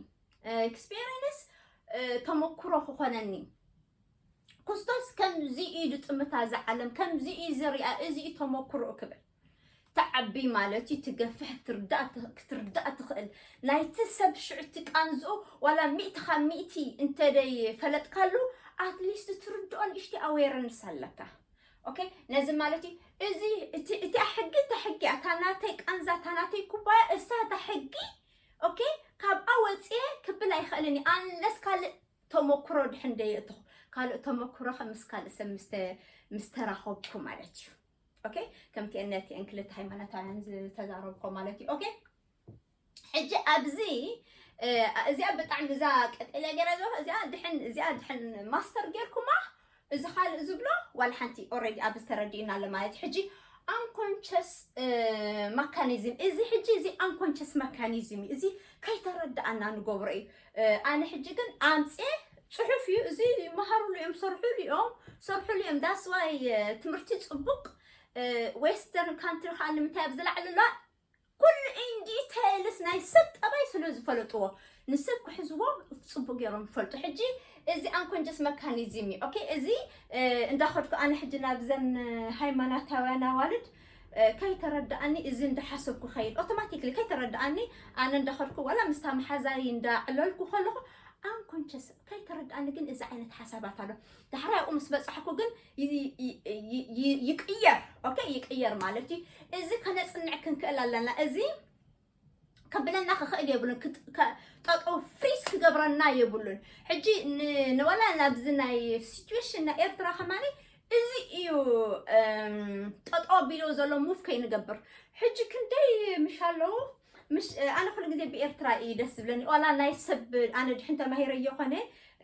experience ተመክሮ ክኾነኒ። ክርስቶስ ከምዚ እዩ ዝጥምታ እዛ ዓለም፣ ከምዚ እዩ ዝሪኣ፣ እዚ እዩ ተመክሮኡ ክብል። ትዓቢ ማለት እዩ፣ ትገፍሕ፣ ክትርዳእ ት- ክትርዳእ ትኽእል። ናይቲ ሰብ ሽዑ እቲ ቃንዝኡ ዋላ ሚእቲ ካብ ሚእቲ እንተደይ ፈለጥካሉ፣ at least ትርድኦ ንእሽተይ awareness ኣለካ። ኦኬ፣ ነዚ ማለት እዩ። እዚ እቲ እቲኣ ሕጊ እታ ሕጊ እያ፣ እታ ናተይ ቃንዛ እታ ናተይ ኩባያ እሳ እታ ሕጊ። ኦኬ፣ ካብኣ ወፅየ ክብል ኣይኽእልን እዩ፣ unless ካልእ ተመክሮ ድሕን ደየእትኹ፣ ካልእ ተመክሮ ከ ምስ ካልእ ሰብ ምስ ተ- ምስ ተራኸብኩ ማለት እዩ። ኦኬ፣ ከምቲ እነቲ ክልተ ሃይማኖታውያን ዝተዛረብኮ ማለት እዩ። ኦኬ፣ ሕጂ ኣብዚ እ፣ እዚኣ ብጣዕሚ እዛ ቀጠልያ ገይራ ዘለኹ እዚኣ ድሕን እዚኣ ድሕን ማስተር ጌርኩማ እዚ ካልእ ዝብሎ ዋላ ሓንቲ already ኣብዚ ተረዲእና ኣሎ ማለት እዩ። ሕጂ unconscious mechanism፣ እዚ ሕጂ እዚ unconscious mechanism እዩ። እዚ ከይተረዳኣና ንገብሮ እዩ። እ፣ ኣነ ሕጂ ግን ኣምፅኤ ፅሑፍ እዩ እዚ፣ ይመሃሩሉ እዮም፣ ሰርሑሉ እዮም፣ ሰርሑሉ እዮም። That's why እ፣ ትምህርቲ ፅቡቅ እ፣ western country ከዓ ንምንታይ ኣብ ዝለዓሉ ኣለዋ? ኩሉ in details ናይ ሰብ ጠባይ ስለ ዝፈለጥዎ ንሰብ ክሕዝዎ ፅቡቅ ገይሮም ይፈልጡ። ሕጂ እዚ unconscious mechanism እዩ። ኦኬ፣ እዚ እ፣ እንዳኸድኩ ኣነ ሕጂ ናብዘን እ፣ ሃይማኖታውያን ኣዋልድ እ፣ ከይተረዳኣኒ እዚ እንዳሓሰብኩ ኸይድ፣ automatically ከይተረዳኣኒ ኣነ እንዳኸድኩ ዋላ ምስታ መሓዛይ እንዳዕለልኩ ከለኹ unconscious ከይተረዳኣኒ ግን እዚ ዓይነት ሓሳባት ኣሎ። ዳሕራይ ኣብኡ ምስ በፃሕኩ ግን ይ- ይ- ይ- ይ- ይቅየር። ኦኬ፣ ይቅየር ማለት እዩ። እዚ ከነፅንዕ ክንክእል ኣለና። እዚ ከብለና ክኽእል የብሉን። ክጥ- ከ- ጠጠው freeze ክገብረና የብሉን። ሕጂ ን- ንዋላ ናብዚ ናይ situation ናይ ኤርትራ ከማኒ እዚ እዩ እም፣ ጠጠው ኣቢሎ ዘሎ move ከይንገብር። ሕጂ ክንደይ ምሽ ኣለዉ ምሽ ኣነ ኩሉ ግዜ ብኤርትራ እዩ ደስ ዝብለኒ። ዋላ ናይ ሰብ ኣነ ድሕን ተማሂረ እየኮነ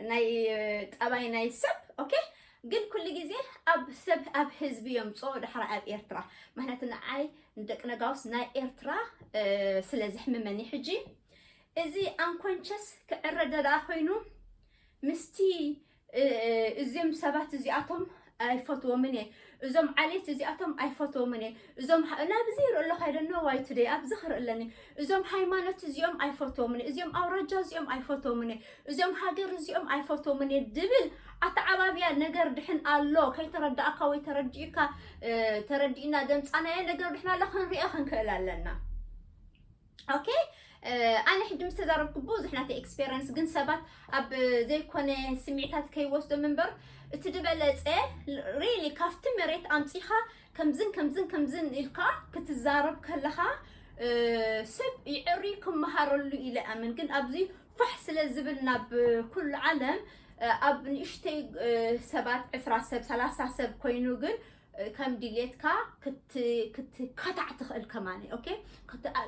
ናይ ጠባይ ናይ ሰብ ኦኬ፣ ግን ኩሉ ግዜ ኣብ ሰብ ኣብ ህዝቢ የምፅኦ ዳሕራ ኣብ ኤርትራ። ምክንያቱ ንዓይ ንደቂ ነጋውስ ናይ ኤርትራ እ፣ ስለ ዘሕምመኒ ሕጂ እዚ unconscious ክዕረ ደኣ ኮይኑ ምስቲ እ፣ እ፣ እዚም ሰባት እዚኣቶም ኣይፈትዎምን እየ። እዞም ዓሌት እዚኣቶም ኣይፈትዎምን እየ። እዞም ሃ- ናብዚ ይርኢ ኣለኹ፣ I don't know why today ኣብዚ ክርኢ ኣለኒ። እዞም ሃይማኖት እዚኦም ኣይፈትዎምን እየ። እዚኦም ኣውራጃ እዚኦም ኣይፈትዎምን እየ። እዚኦም ሃገር እዚኦም ኣይፈትዎምን እየ ድብል ኣተዓባብያ ነገር ድሕን ኣሎ። ከይተረዳእካ ወይ ተረዲእካ እ፣ ተረዲእና ደምፃናዮ ነገር ድሕን ኣሎ ክንሪኦ ክንክእል ኣለና። ኦኬ፣ ኣነ ሕጂ ምስ ተዛረብኩ ብዙሕ ናተይ experience ግን ሰባት ኣብ ዘይኮነ ስምዒታት ከይወስዶም እምበር እቲ ዝበለፀ really ካብቲ መሬት ኣምፂኻ ከምዝን ከምዝን ከምዝን ኢልካ ክትዛረብ ከለኻ ሰብ ይዕሪ ክመሃረሉ ኢለ ኣምን። ግን ኣብዚ ፋሕ ስለ ዝብል ናብ ኩሉ ዓለም ኣብ ንእሽተይ ሰባት ዕስራ ሰብ ሰላሳ ሰብ ኮይኑ ግን ከም ድሌትካ ክትከታዕ ትኽእል ከማን። ኦኬ፣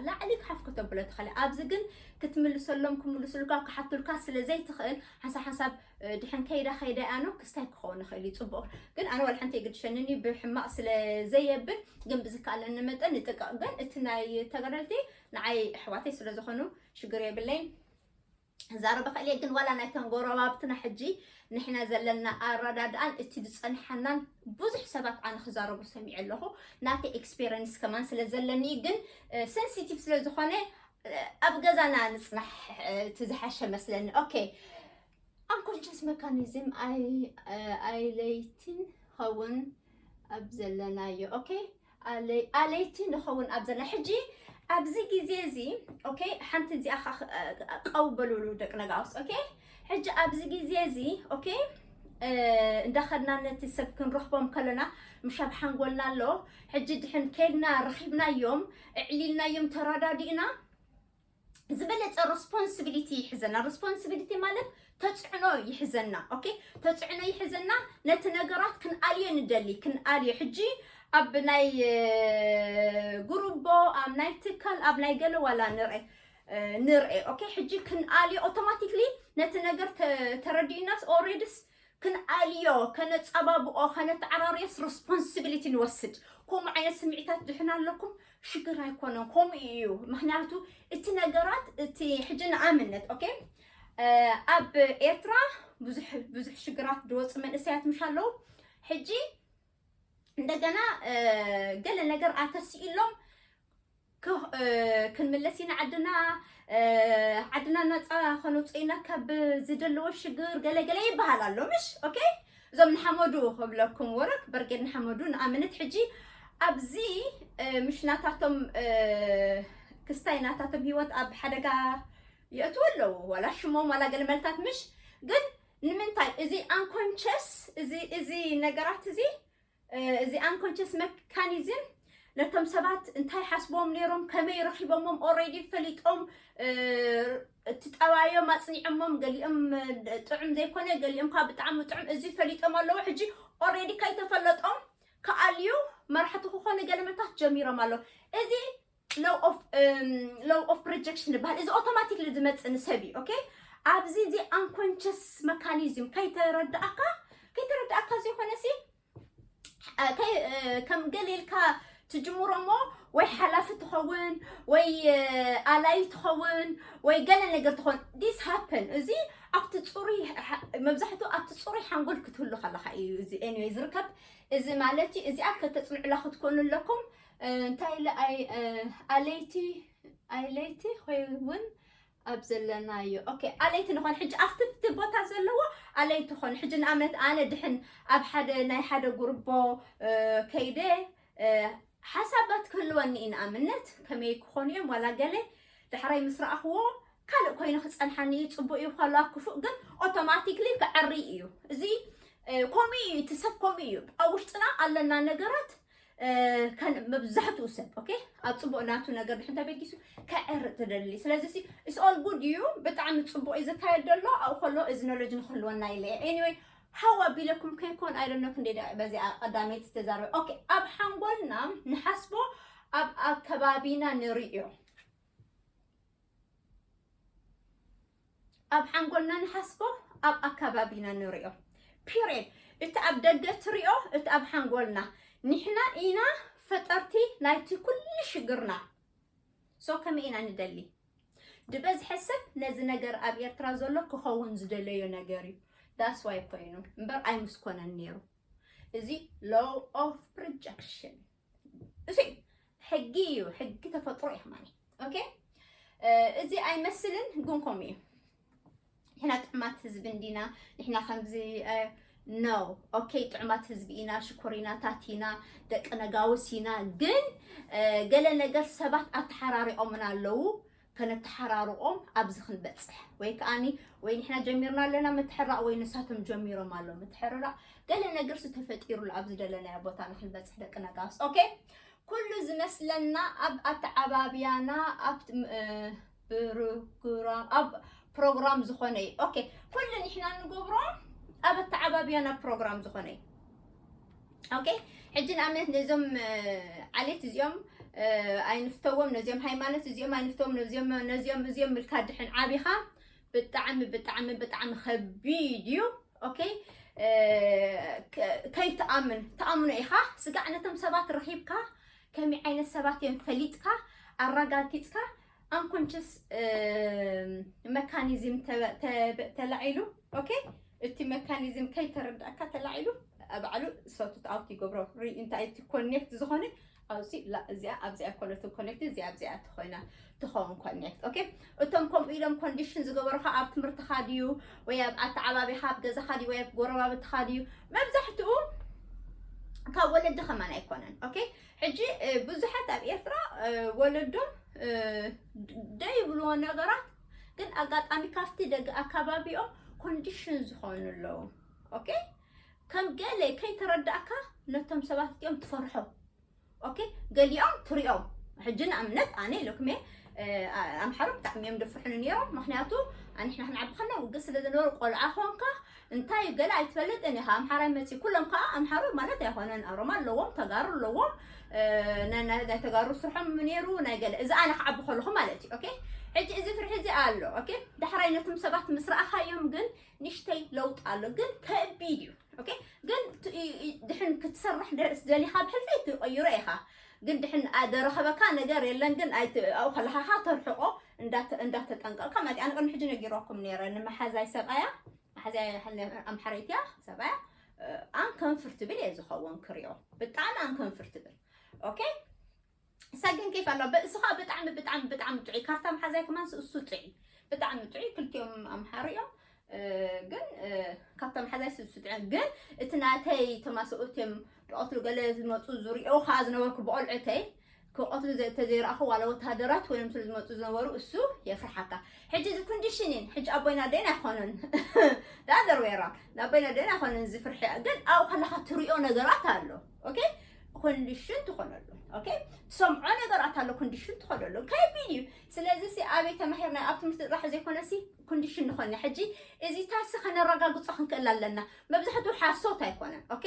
ላዕሊ ክሓፍ ከተብሎ ትኽእል። ኣብዚ ግን ክትምልሰሎም ክምልሱልካ ክሓቱልካ ስለ ዘይትኽእል ሓንሳብ ሓንሳብ ድሕን ከይዳ ከይዳ ያኖ ክስታይ ክኸውን ይኽእል እዩ። ፅቡቕ ግን ኣነ ዋላ ሓንቲ የግድሸንኒ ብሕማቕ ስለ ዘየብል ግን ብዝከኣለኒ መጠን ንጥቀቕ። ግን እቲ ናይ ተጋደልቲ ንዓይ ኣሕዋተይ ስለ ዝኾኑ ሽግር የብለይን። ክዛረብ እኽእል እየ ግን ዋላ ናይተን ጎረባብትና ሕጂ ንሕና ዘለና ኣረዳድኣን እቲ ዝፀንሓናን ብዙሕ ሰባት ኣነ ክዛረቡ ሰሚዐ ኣለኹ። ናተይ experience ከማን ስለ ዘለኒ ግን sensitive ስለ ዝኾነ ኣብ ገዛና ንፅናሕ እቲ ዝሓሸ መስለኒ። ኦኬ፣ unconscious mechanism ኣይለይትን ኸውን ኣብ ዘለናዮ። ኦኬ፣ ኣለይቲ ንኸውን ኣብ ዘለና ሕጂ ኣብዚ ግዜ እዚ። ኦኬ፣ ሓንቲ እዚኣ ቀው በሉሉ ደቂ ነጋውስ። ኦኬ፣ ሕጂ ኣብዚ ግዜ እዚ ኦኬ እንዳኸድና ነቲ ሰብ ክንረኽቦም ከለና ምሽ ኣብ ሓንጎልና ኣሎ። ሕጂ ድሕን ከድና ረኺብናዮም፣ እዕሊልናዮም፣ ተረዳዲእና፣ ዝበለጸ ሪስፖንሲቢሊቲ ይሕዘና። ሪስፖንሲቢሊቲ ማለት ተጽዕኖ ይሕዘና። ኦኬ፣ ተጽዕኖ ይሕዘና። ነቲ ነገራት ክንኣልዮ ንደሊ፣ ክንኣልዮ። ሕጂ ኣብ ናይ ጉሩቦ፣ ኣብ ናይ ትካል፣ ኣብ ናይ ገለ ዋላ ንርኤ ንርኤ። ኦኬ፣ ሕጂ ክንኣልዮ፣ ኦቶማቲክሊ ነቲ ነገር ተረዲእናስ፣ ኦሬድስ ክንኣልዮ፣ ከነጸባብኦ፣ ከነተዓራርዮስ ሪስፖንሲቢሊቲ ንወስድ። ከምኡ ዓይነት ስምዒታት ድሕን ኣለኩም ሽግር ኣይኮነን። ከምኡ እዩ። ምክንያቱ እቲ ነገራት፣ እቲ ሕጂ ንኣብነት፣ ኦኬ፣ ኣብ ኤርትራ ብዙሕ ብዙሕ ሽግራት ዝወፁ መንእሰያት ምሽ ኣለዉ። ሕጂ እንደገና ገለ ነገር ኣተስኢሎም፣ ክንምለስ ኢና ዓድና፣ ዓድና ናፃ ከነውፅእ ኢና ካብ ዝደለዎ ሽግር ገለ ገለ ይበሃል ኣሎ። ምሽ ኦኬ፣ እዞም ንሓመዱ ክብለኩም ወረክ በርጌድ ንሓመዱ ንኣመነት ሕጂ ኣብዚ ምሽ ናታቶም ክስታይ ናታቶም ህይወት ኣብ ሓደጋ የእትዉ ኣለዉ። ዋላ ሽሞም ዋላ ገለ መልታት ምሽ ግን ንምንታይ እዚ ኣንኮንቸስ እዚ እዚ ነገራት እዚ እዚ ኣንኮንቸስ መካኒዝም ነቶም ሰባት እንታይ ሓስቦም ነይሮም፣ ከመይ ረኺቦሞም፣ ኦሬዲ ፈሊጦም፣ እቲ ጠባዮም ኣጽኒዖሞም፣ ገሊኦም ጥዑም ዘይኮነ፣ ገሊኦም ካብ ብጣዕሚ ጥዑም፣ እዚ ፈሊጦም ኣለዉ። ሕጂ ኦሬዲ ከይተፈለጦም ክኣልዩ መራሕቲ ክኾኑ ገለመታት ጀሚሮም ኣለዉ። እዚ ሎው ኦፍ ሎው ኦፍ ፕሮጀክሽን ይበሃል። እዚ ኦቶማቲክሊ ዝመጽእ ንሰብ እዩ። ኦኬ፣ ኣብዚ እዚ ኣንኮንቸስ መካኒዝም ከይተረዳእካ ከይተረዳእካ ዘይኮነ ሲ ከም ገለ ኢልካ ትጅምሮ እሞ ወይ ሓላፊ ትኸውን ወይ ኣላይ ትኸውን ወይ ገለ ነገር ትኸውን። ዲስ ሃፕን እዚ ኣብቲ ፅሩይ መብዛሕትኡ ኣብቲ ፅሩይ ሓንጎል ክትህሉ ከለካ እዩ እዚ ኤኒወይ ዝርከብ። እዚ ማለት እዩ እዚኣ ከተፅንዕላ ክትኮኑ ኣለኩም። እንታይ ኢለ ኣይ ኣለይቲ ኣለይቲ ኮይውን ኣብ ዘለናዮ ኦኬ ኣለይቲ ንኾን ሕጂ ኣብቲ እቲ ቦታ ዘለዎ ኣለይቲ ኾን ሕጂ ንኣብነት ኣነ ድሕን ኣብ ሓደ ናይ ሓደ ጉርቦ ከይደ ሓሳባት ክህልወኒ እዩ ንኣብነት ከመይ ክኾኑ እዮም ዋላ ገለ ዳሕራይ ምስ ረኣኽዎ ካልእ ኮይኑ ክፀንሓኒ እዩ ፅቡቅ እዩ ከለዋ ክፉእ ግን ኦቶማቲክሊ ክዕሪ እዩ እዚ ከምኡ እዩ እቲ ሰብ ከምኡ እዩ ኣብ ውሽጥና ኣለና ነገራት መብዛሕትኡ ሰብ ኦኬ ኣብ ፅቡቅ ናቱ ነገር ድሕን ተበጊሱ ከዕር ትደሊ ስለዚ it's all good እዩ ብጣዕሚ ፅቡቅ እዩ ዝካየድ ዘሎ ኣብኡ ከሎ እዚ ኖሎጅ ንክህልወና ኢለ anyway ሓው ኣቢለኩም ከይኮን ኣይደኖ ክንደ በዚኣ ቀዳመይቲ ተዛረበ ኦኬ ኣብ ሓንጎልና ንሓስቦ ኣብ ኣከባቢና ንርእዮ ኣብ ሓንጎልና ንሓስቦ ኣብ ኣከባቢና ንርእዮ period እቲ ኣብ ደገ ትሪኦ እቲ ኣብ ሓንጎልና ንሕና ኢና ፈጠርቲ ናይቲ ኩሉ ሽግርና so ከመይ ኢና ንደሊ ዝበዝሐ ሰብ ነዚ ነገር ኣብ ኤርትራ ዘሎ ክኸውን ዝደለዮ ነገር እዩ that's why ኮይኑ እምበር ኣይምስኮነን ነይሩ እዚ law of projection እሱ ሕጊ እዩ ሕጊ ተፈጥሮ እዩ ማለት okay እዚ ኣይመስልን ግን ከምኡ እዩ ንሕና ጥዕማት ህዝቢ እንዲና ንሕና ከምዚ no okay ጥዑማት ህዝቢ ኢና ሽኮሪናታት ኢና ደቂ ነጋውስ ኢና ግን ገለ ነገር ሰባት ኣተሓራሪቆምና ኣለዉ ከነተሓራርቆም ኣብዚ ክንበፅሕ ወይ ከዓኒ ወይ ንሕና ጀሚርና ኣለና ምትሕራቕ ወይ ንሳቶም ጀሚሮም ኣለዉ ምትሕርራቕ ገለ ነገር ዝተፈጢሩሉ ኣብዚ ደለናዮ ቦታ ንክንበፅሕ ደቂ ነጋውስ okay ኩሉ ዝመስለና ኣብ ኣተዓባብያና ኣብ ፕሮግራም ኣብ ፕሮግራም ዝኾነ እዩ okay ኩሉ ንሕና ንገብሮ ኣብ ኣተዓባብያና ፕሮግራም ዝኾነ እዩ okay ሕጂ ንኣብነት ነዞም ዓሌት እዚኦም ኣይንፍተዎም ነዚኦም ሃይማኖት እዚኦም ኣይንፍተዎም ነዚኦም ነዚኦም እዚኦም ምልካ ድሕን ዓቢኻ ብጣዕሚ ብጣዕሚ ብጣዕሚ ከቢድ እዩ okay ከይትኣምን ተኣምኖ ኢኻ ስጋዕ ነቶም ሰባት ረኺብካ ከመይ ዓይነት ሰባት እዮም ፈሊጥካ ኣረጋጊፅካ ኣንኮንሽስ መካኒዝም ተላዒሉ okay እቲ መካኒዝም ከይተረዳእካ ተላዒሉ ባዕሉ ሰቱት ኣውት ይገብሮ እንታይ እቲ ኮኔክት ዝኾነ ኣብዚ ላ እዚኣ ኣብዚ ኣይኮነትን ኮኔክት እዚኣ ኣብዚኣ ትኾይና ትኸውን ኮኔክት okay እቶም ከምኡ ኢሎም ኮንዲሽን ዝገበሩኻ ኣብ ትምህርትኻ ድዩ ወይ ኣብ ኣተዓባቢኻ ኣብ ገዛኻ ድዩ ወይ ኣብ ጎረባብትኻ ድዩ መብዛሕትኡ ካብ ወለዲ ከማን ኣይኮነን okay ሕጂ ብዙሓት ኣብ ኤርትራ ወለዶም ደይብልዎ ነገራት ግን ኣጋጣሚ ካብቲ ደገ ኣካባቢኦም ኮንዲሽን ዝኾኑ ኣለዉ okay ከም ገለ ከይተረዳእካ ነቶም ሰባት እቲኦም ትፈርሖም። ኦኬ፣ ገሊኦም ትሪኦም። ሕጂ ንኣብነት ኣነ ኢለኩም እየ፣ ኣምሓሩ ብጣዕሚ እዮም ደፍርሑኒ ነይሮም። ምክንያቱ ኣንሕና ክንዓቢ ከለና ውግእ ስለ ዝነበሩ ቆልዓ ኮንካ እንታይ ገለ ኣይትፈልጥን ኢኻ። ኣምሓራይ መፂ ኩሎም ከዓ ኣምሓሩ ማለት ኣይኮነን። ኣሮማ ኣለዎም፣ ተጋሩ ኣለዎም፣ ናይ ተጋሩ ስርሖም ነይሩ ናይ ገለ። እዚ ኣነ ክዓቢ ከለኹ ማለት እዩ። ኦኬ፣ ሕጂ እዚ ፍርሒ እዚ ኣሎ። ኦኬ፣ ዳሕራይ ነቶም ሰባት ምስ ረኣኻዮም ግን ንሽተይ ለውጥ ኣሎ፣ ግን ከቢድ እዩ። ኦኬ፣ ግን ድሕን ክትሰርሕ ደሊኻ ብሕልፊ ትቐይሮ ኢኻ። ግን ድሕን ደረኸበካ ነገር የለን። ግን ኣብኡ ከለኻ ተርሕቆ እንዳተጠንቀቕካ ማለት። ኣነ ቅድሚ ሕጂ ነጊረኩም ነይረ፣ ንመሓዛይ ሰብኣያ፣ መሓዛይ ኣምሓረይትያ ሰብኣያ፣ ኣንከንፍርትብል እየ ዝኸውን ክሪኦ፣ ብጣዕሚ ኣንከንፍርትብል። ኦኬ፣ እሳ ግን ኬፍ ኣለዋ። እሱ ከዓ ብጣዕሚ ብጣዕሚ ብጣዕሚ ጥዑይ፣ ካብታ መሓዛይ ከማን እሱ ጥዑይ፣ ብጣዕሚ ጥዑይ። ክልቲኦም ኣምሓሩ እዮም። ግን ካብታ መሓዛይ እሱ ጥዑይ። ግን እቲ ናተይ ተማሰኡት እዮም ዝቐትሉ ገለ ዝመፁ ዝሪኦ ከዓ ዝነበርኩ ብቆልዑተይ ክቐትሉ ተዘይረኣኹ ዋላ ወታደራት ኮይኖም ስለ ዝመፁ ዝነበሩ እሱ የፍርሓካ። ሕጂ እዚ ኮንዲሽን እየን። ሕጂ ኣቦይና ደን ኣይኮነን ዳደር ወራ ኣቦይና ደን ኣይኮነን እዚ ፍርሒ፣ ግን ኣብኡ ከለካ ትሪኦ ነገራት ኣሎ። ኦኬ፣ ኮንዲሽን ትኾነሉ። ኦኬ፣ ትሰምዖ ነገራት ኣሎ፣ ኮንዲሽን ትኾነሉ። ከቢድ እዩ። ስለዚ ሲ ኣበይ ተማሂርና? ኣብ ትምህርቲ ጥራሕ ዘይኮነ ሲ ኮንዲሽን ንኾነ። ሕጂ እዚ ታሲ ከነረጋግጾ ክንክእል ኣለና። መብዛሕትኡ ሓሶት ኣይኮነን። ኦኬ፣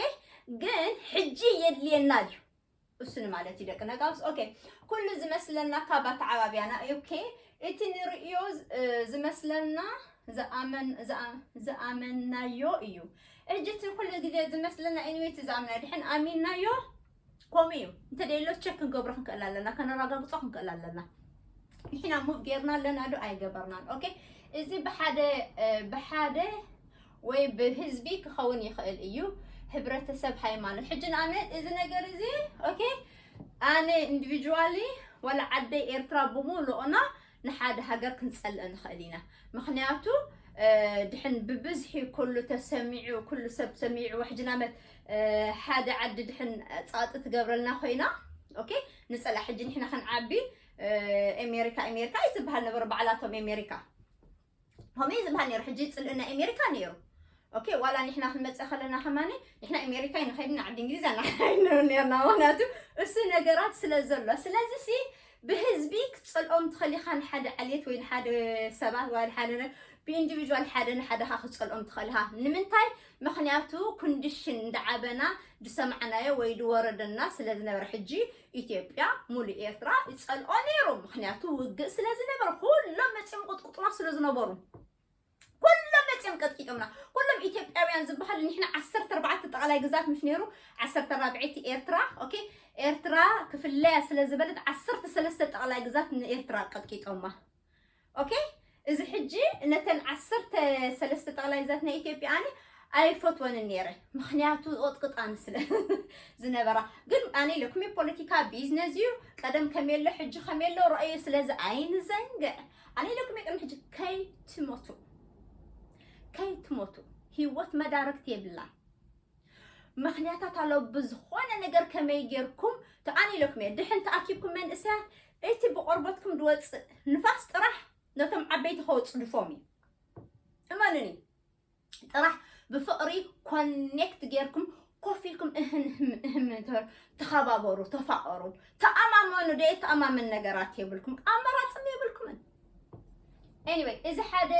ግን ሕጂ የድልየና ድዩ? እሱን ማለት እዩ ደቂ ነጋውስ። ኦኬ፣ ኩሉ ዝመስለና ካብ ኣተዓባብያና። ኦኬ፣ እቲ ንርእዮ ዝመስለና ዝኣመናዮ እዩ። ሕጂ እቲ ኩሉ ግዜ ዝመስለና ኤኒዌይ እቲ ዝኣምና ድሕን ኣሚንናዮ ከምኡ እዩ። እንተደሎ ቸክ ክንገብሮ ክንክእል ኣለና፣ ከነረጋግጾ ክንክእል ኣለና። ንሕና ሙቭ ጌርና ኣለና ዶ ኣይገበርናን? ኦኬ፣ እዚ ብሓደ ብሓደ ወይ ብህዝቢ ክኸውን ይኽእል እዩ። ሕብረተሰብ፣ ሃይማኖት። ሕጂ ንኣብነት እዚ ነገር እዚ ኦኬ፣ ኣነ ኢንዲቪጁዋሊ ዋላ ዓደይ ኤርትራ ብምሉኦና ንሓደ ሃገር ክንጸልእ ንኽእል ኢና። ምኽንያቱ ድሕን ብብዝሒ ኩሉ ተሰሚዑ፣ ኩሉ ሰብ ሰሚዑ፣ ሕጂ ናመት ሓደ ዓዲ ድሕን ጻጥ ትገብረልና ኮይና ኦኬ፣ ንጸላ። ሕጂ ንሕና ክንዓቢ ኣሜሪካ ኣሜሪካ እዩ ዝበሃል ነበረ፣ ባዕላቶም ኣሜሪካ ከምኡ እዩ ዝበሃል ነይሩ። ሕጂ ፅልእና ኣሜሪካ ነይሩ። ኦኬ፣ ዋላ ንሕና ክንመፅእ ከለና ከማኒ ንሕና ኣሜሪካ ይንኸይድ፣ ንዓዲ እንግሊዝ ኣናሓይንሩ ነርና። ምክንያቱ እሱ ነገራት ስለ ዘሎ። ስለዚ ሲ ብህዝቢ ክትፀልኦም ትኽእል ኢኻ፣ ንሓደ ዓሌት ወይ ንሓደ ሰባት ወይ ሓደ ነ-፣ ብኢንዲቪጁዋል ሓደ ንሓደ ኻ ክትፀልኦም ትኽእል ኢኻ። ንምንታይ? ምክንያቱ ኮንዲሽን እንዳዓበና ዝሰማዕናዮ ወይ ዝወረደና ስለ ዝነበረ። ሕጂ ኢትዮጵያ ሙሉእ ኤርትራ ይፀልኦ ነይሩ። ምክንያቱ ውግእ ስለ ዝነበረ፣ ኩሎም መፂኦም ቁጥቁጥና ስለ ዝነበሩ፣ ኩሎም መፂኦም ቀጥቂጦምና። ኩሎም ኢትዮጵያውያን ዝበሃሉ ንሕና ዓሰርተ ኣርባዕተ ጠቕላይ ግዛት ምሽ ነይሩ፣ ዓሰርተ ኣርባዕተ ኤርትራ፣ ኦኬ፣ ኤርትራ ክፍለያ ስለ ዝበለት ዓሰርተ ሰለስተ ጠቕላይ ግዛት ንኤርትራ ቀጥቂጦማ። ኦኬ፣ እዚ ሕጂ ነተን ዓሰርተ ሰለስተ ጠቕላይ ግዛት ናይ ኢትዮጵያ ኣነ ኣይፈትወንን ነይረ፣ ምክንያቱ ዝቐጥቅጣኒ ስለ ዝነበራ። ግን ኣነ ኢለኩም ፖለቲካ ቢዝነስ እዩ፣ ቀደም ከመየሎ ሕጂ ከመየሎ ረኣዩ፣ ስለዚ ኣይንዘንግዕ። ኣነ ኢለኩም ቅድሚ ሕጂ ከይትሞቱ፣ ከይትሞቱ፣ ህይወት መዳርግቲ የብላን። ምክንያታት ኣሎ። ብዝኾነ ነገር ከመይ ጌርኩም ተኣን ኢለኩም እየ። ድሕን ተኣኪብኩም መንእሰያት፣ እቲ ብቆርበትኩም ዝወፅእ ንፋስ ጥራሕ ነቶም ዓበይቲ ከወፅድፎም እዩ። እመኑኒ፣ ጥራሕ ብፍቕሪ ኮኔክት ጌርኩም ኮፍ ኢልኩም እህን እህም እህም ተ-፣ ተኸባበሩ፣ ተፋቐሩ፣ ተኣማመኑ። ደየተኣማምን ነገራት የብልኩም፣ ኣማራፅም የብልኩምን። ኤኒወይ፣ እዚ ሓደ፣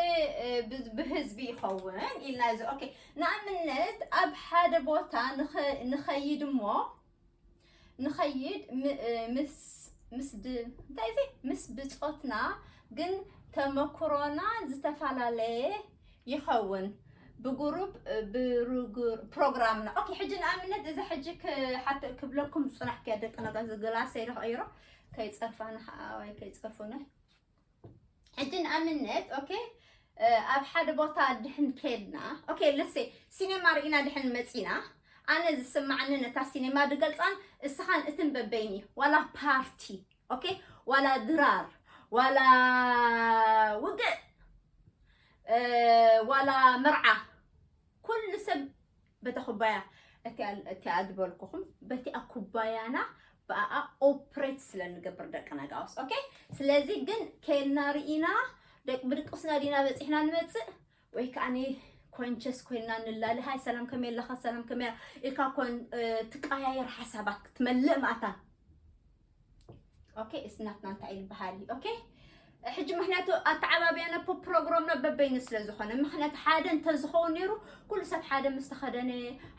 እ፣ ብ-፣ ብህዝቢ ይኸውን ኢልና እዚ። ኦኬ፣ ንኣብነት ኣብ ሓደ ቦታ ንኸ-፣ ንኸይድ እሞ፣ ንኸይድ ም-፣ እ፣ ምስ፣ ምስ ድ-፣ እንታይ እዚ? ምስ ብጾትና ግን ተመክሮና ዝተፈላለየ ይኸውን። ብጉሩፕ፣ እ፣ ብሩጉር-፣ ፕሮግራምና። ኦኬ፣ ሕጂ ንኣብነት እዚ ሕጂ ክ-፣ ሓተ-፣ ክብለኩም ዝጽናሕኩ እያ ደቂ ነጋ፣ እዚ ግላሰይ ዶ ክቕይሮ? ከይጸርፋኒ ኸዓ ወይ ከይጸርፉኒ። ሕጂ ንኣብነት፣ ኦኬ፣ እ፣ ኣብ ሓደ ቦታ ድሕን ከድና፣ ኦኬ፣ ለሴ ሲኔማ ርኢና ድሕን መጺና፣ ኣነ ዝስማዓኒ ነታ ሲኔማ ድገልጻን እስኻን እትን በበይኒ፣ ዋላ ፓርቲ፣ ኦኬ፣ ዋላ ድራር፣ ዋላ ውግእ፣ እ፣ ዋላ መርዓ፣ ኩሉ ሰብ በታ ኩባያ፣ እቲኣ፣ እቲኣ ዝበልኩኹም፣ በቲኣ ኩባያና ብኣኣ ኦፕሬት ስለ ንገብር ደቂ ነጋውስ። ኦኬ? ስለዚ ግን ከልና ርኢና፣ ደቅ-፣ ብድቅስና ዲና በጺሕና ንመጽእ፣ ወይ ከኣኒ ኮንቸስ ኮይና ንላለ፣ ሃይ ሰላም ከመይ ኣለኻ፣ ሰላም ከመይ ኢልካ ኮን ትቀያየር ሓሳባት ክትመልእ ማእታ። ኦኬ፣ እስናትና እንታይ ይበሃል? ኦኬ፣ ሕጂ ምክንያቱ ኣተዓባብያና ፕሮግራምና በበይኑ ስለ ዝኾነ፣ ምክንያቱ ሓደ እንተዝኸውን ነይሩ፣ ኩሉ ሰብ ሓደ ምስ ተኸደነ፣